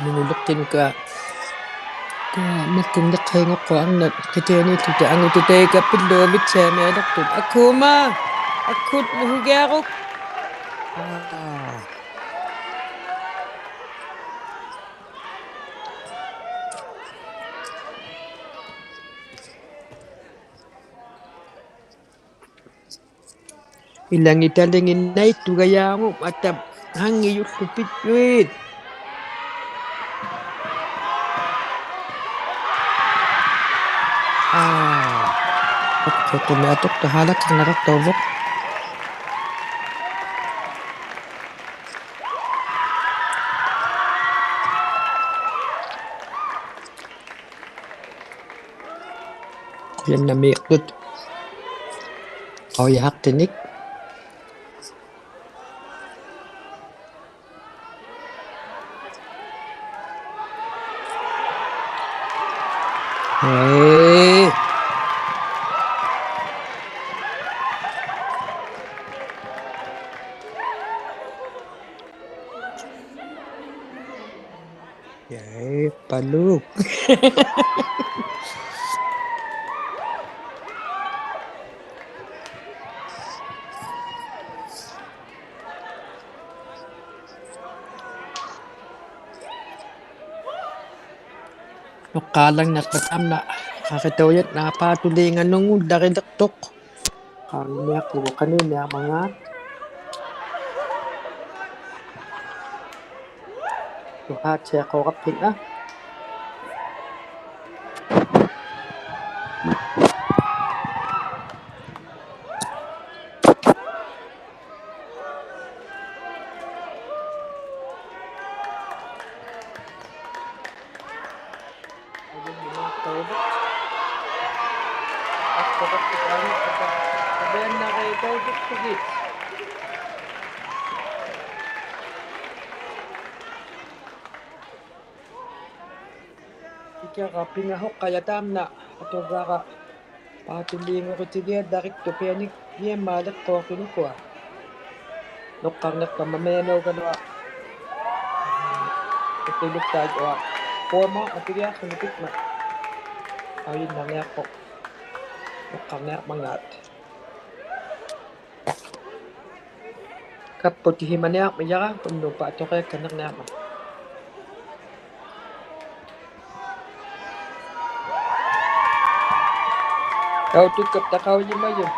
Nunguluqtinka. Kua makkungniqqainguqquarnat qitianiittuta angutit taika pilluavitsiamialluqtut. Akuma. Akut nuhugiaruk. Aa. Ilangit talinginnaittugajaangu mata hangijullupitjuit. Aa. Uqqutumiatuqtuq haalakkarnaraqtauvuq. Qujannamiiqtut. Qaujahaqtinik. Hei. Yay, paluk. Nuqqaalangniqpat tamna qaqitaujat naapatuliinganungu dariliqtuq. Qaanniaqpugut qaniniarmangaat. Tuhaatsiaquqaptinga. Ikiaqarpinga huqqaja tamna atuvara. Paatuliinguritigiat dariktuq pianik iammaaliqquuqtinukua. Nuqqarniqpamma mianaugaluaq. Utiluktaajua. Puama atigiaqsunipikma. Aujinnarniaqquq. Nuqqarniarmangaat. Kapputihimaniarmijara, unnupa atuqiakkanirniarmat. Tautukkapta qaujimajut.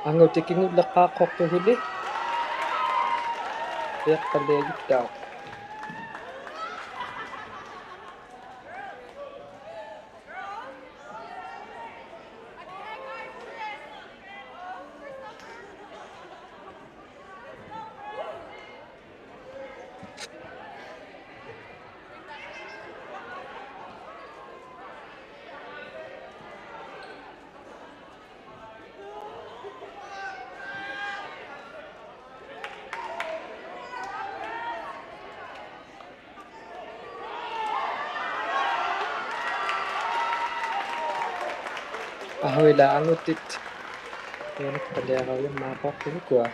ᐊᖑᑎᑦ ᑭᖑᓪᓕᖅᑳᖅᑐᖅ ᓱᓕ. ᐱᐊᖅᐸᓪᓕᐊᔪᒃᑕᐅᖅ. ᐊᓱᐃᓛᒃ ᐊᖑᑎᑦ. ᐃᓕᖅᐸᓪᓕᐊᖅ ᐅᕙᒻᒪᖅᑐᖅ ᐱᓗᒃᑯᐊ.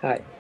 ᕼᐊᐃ.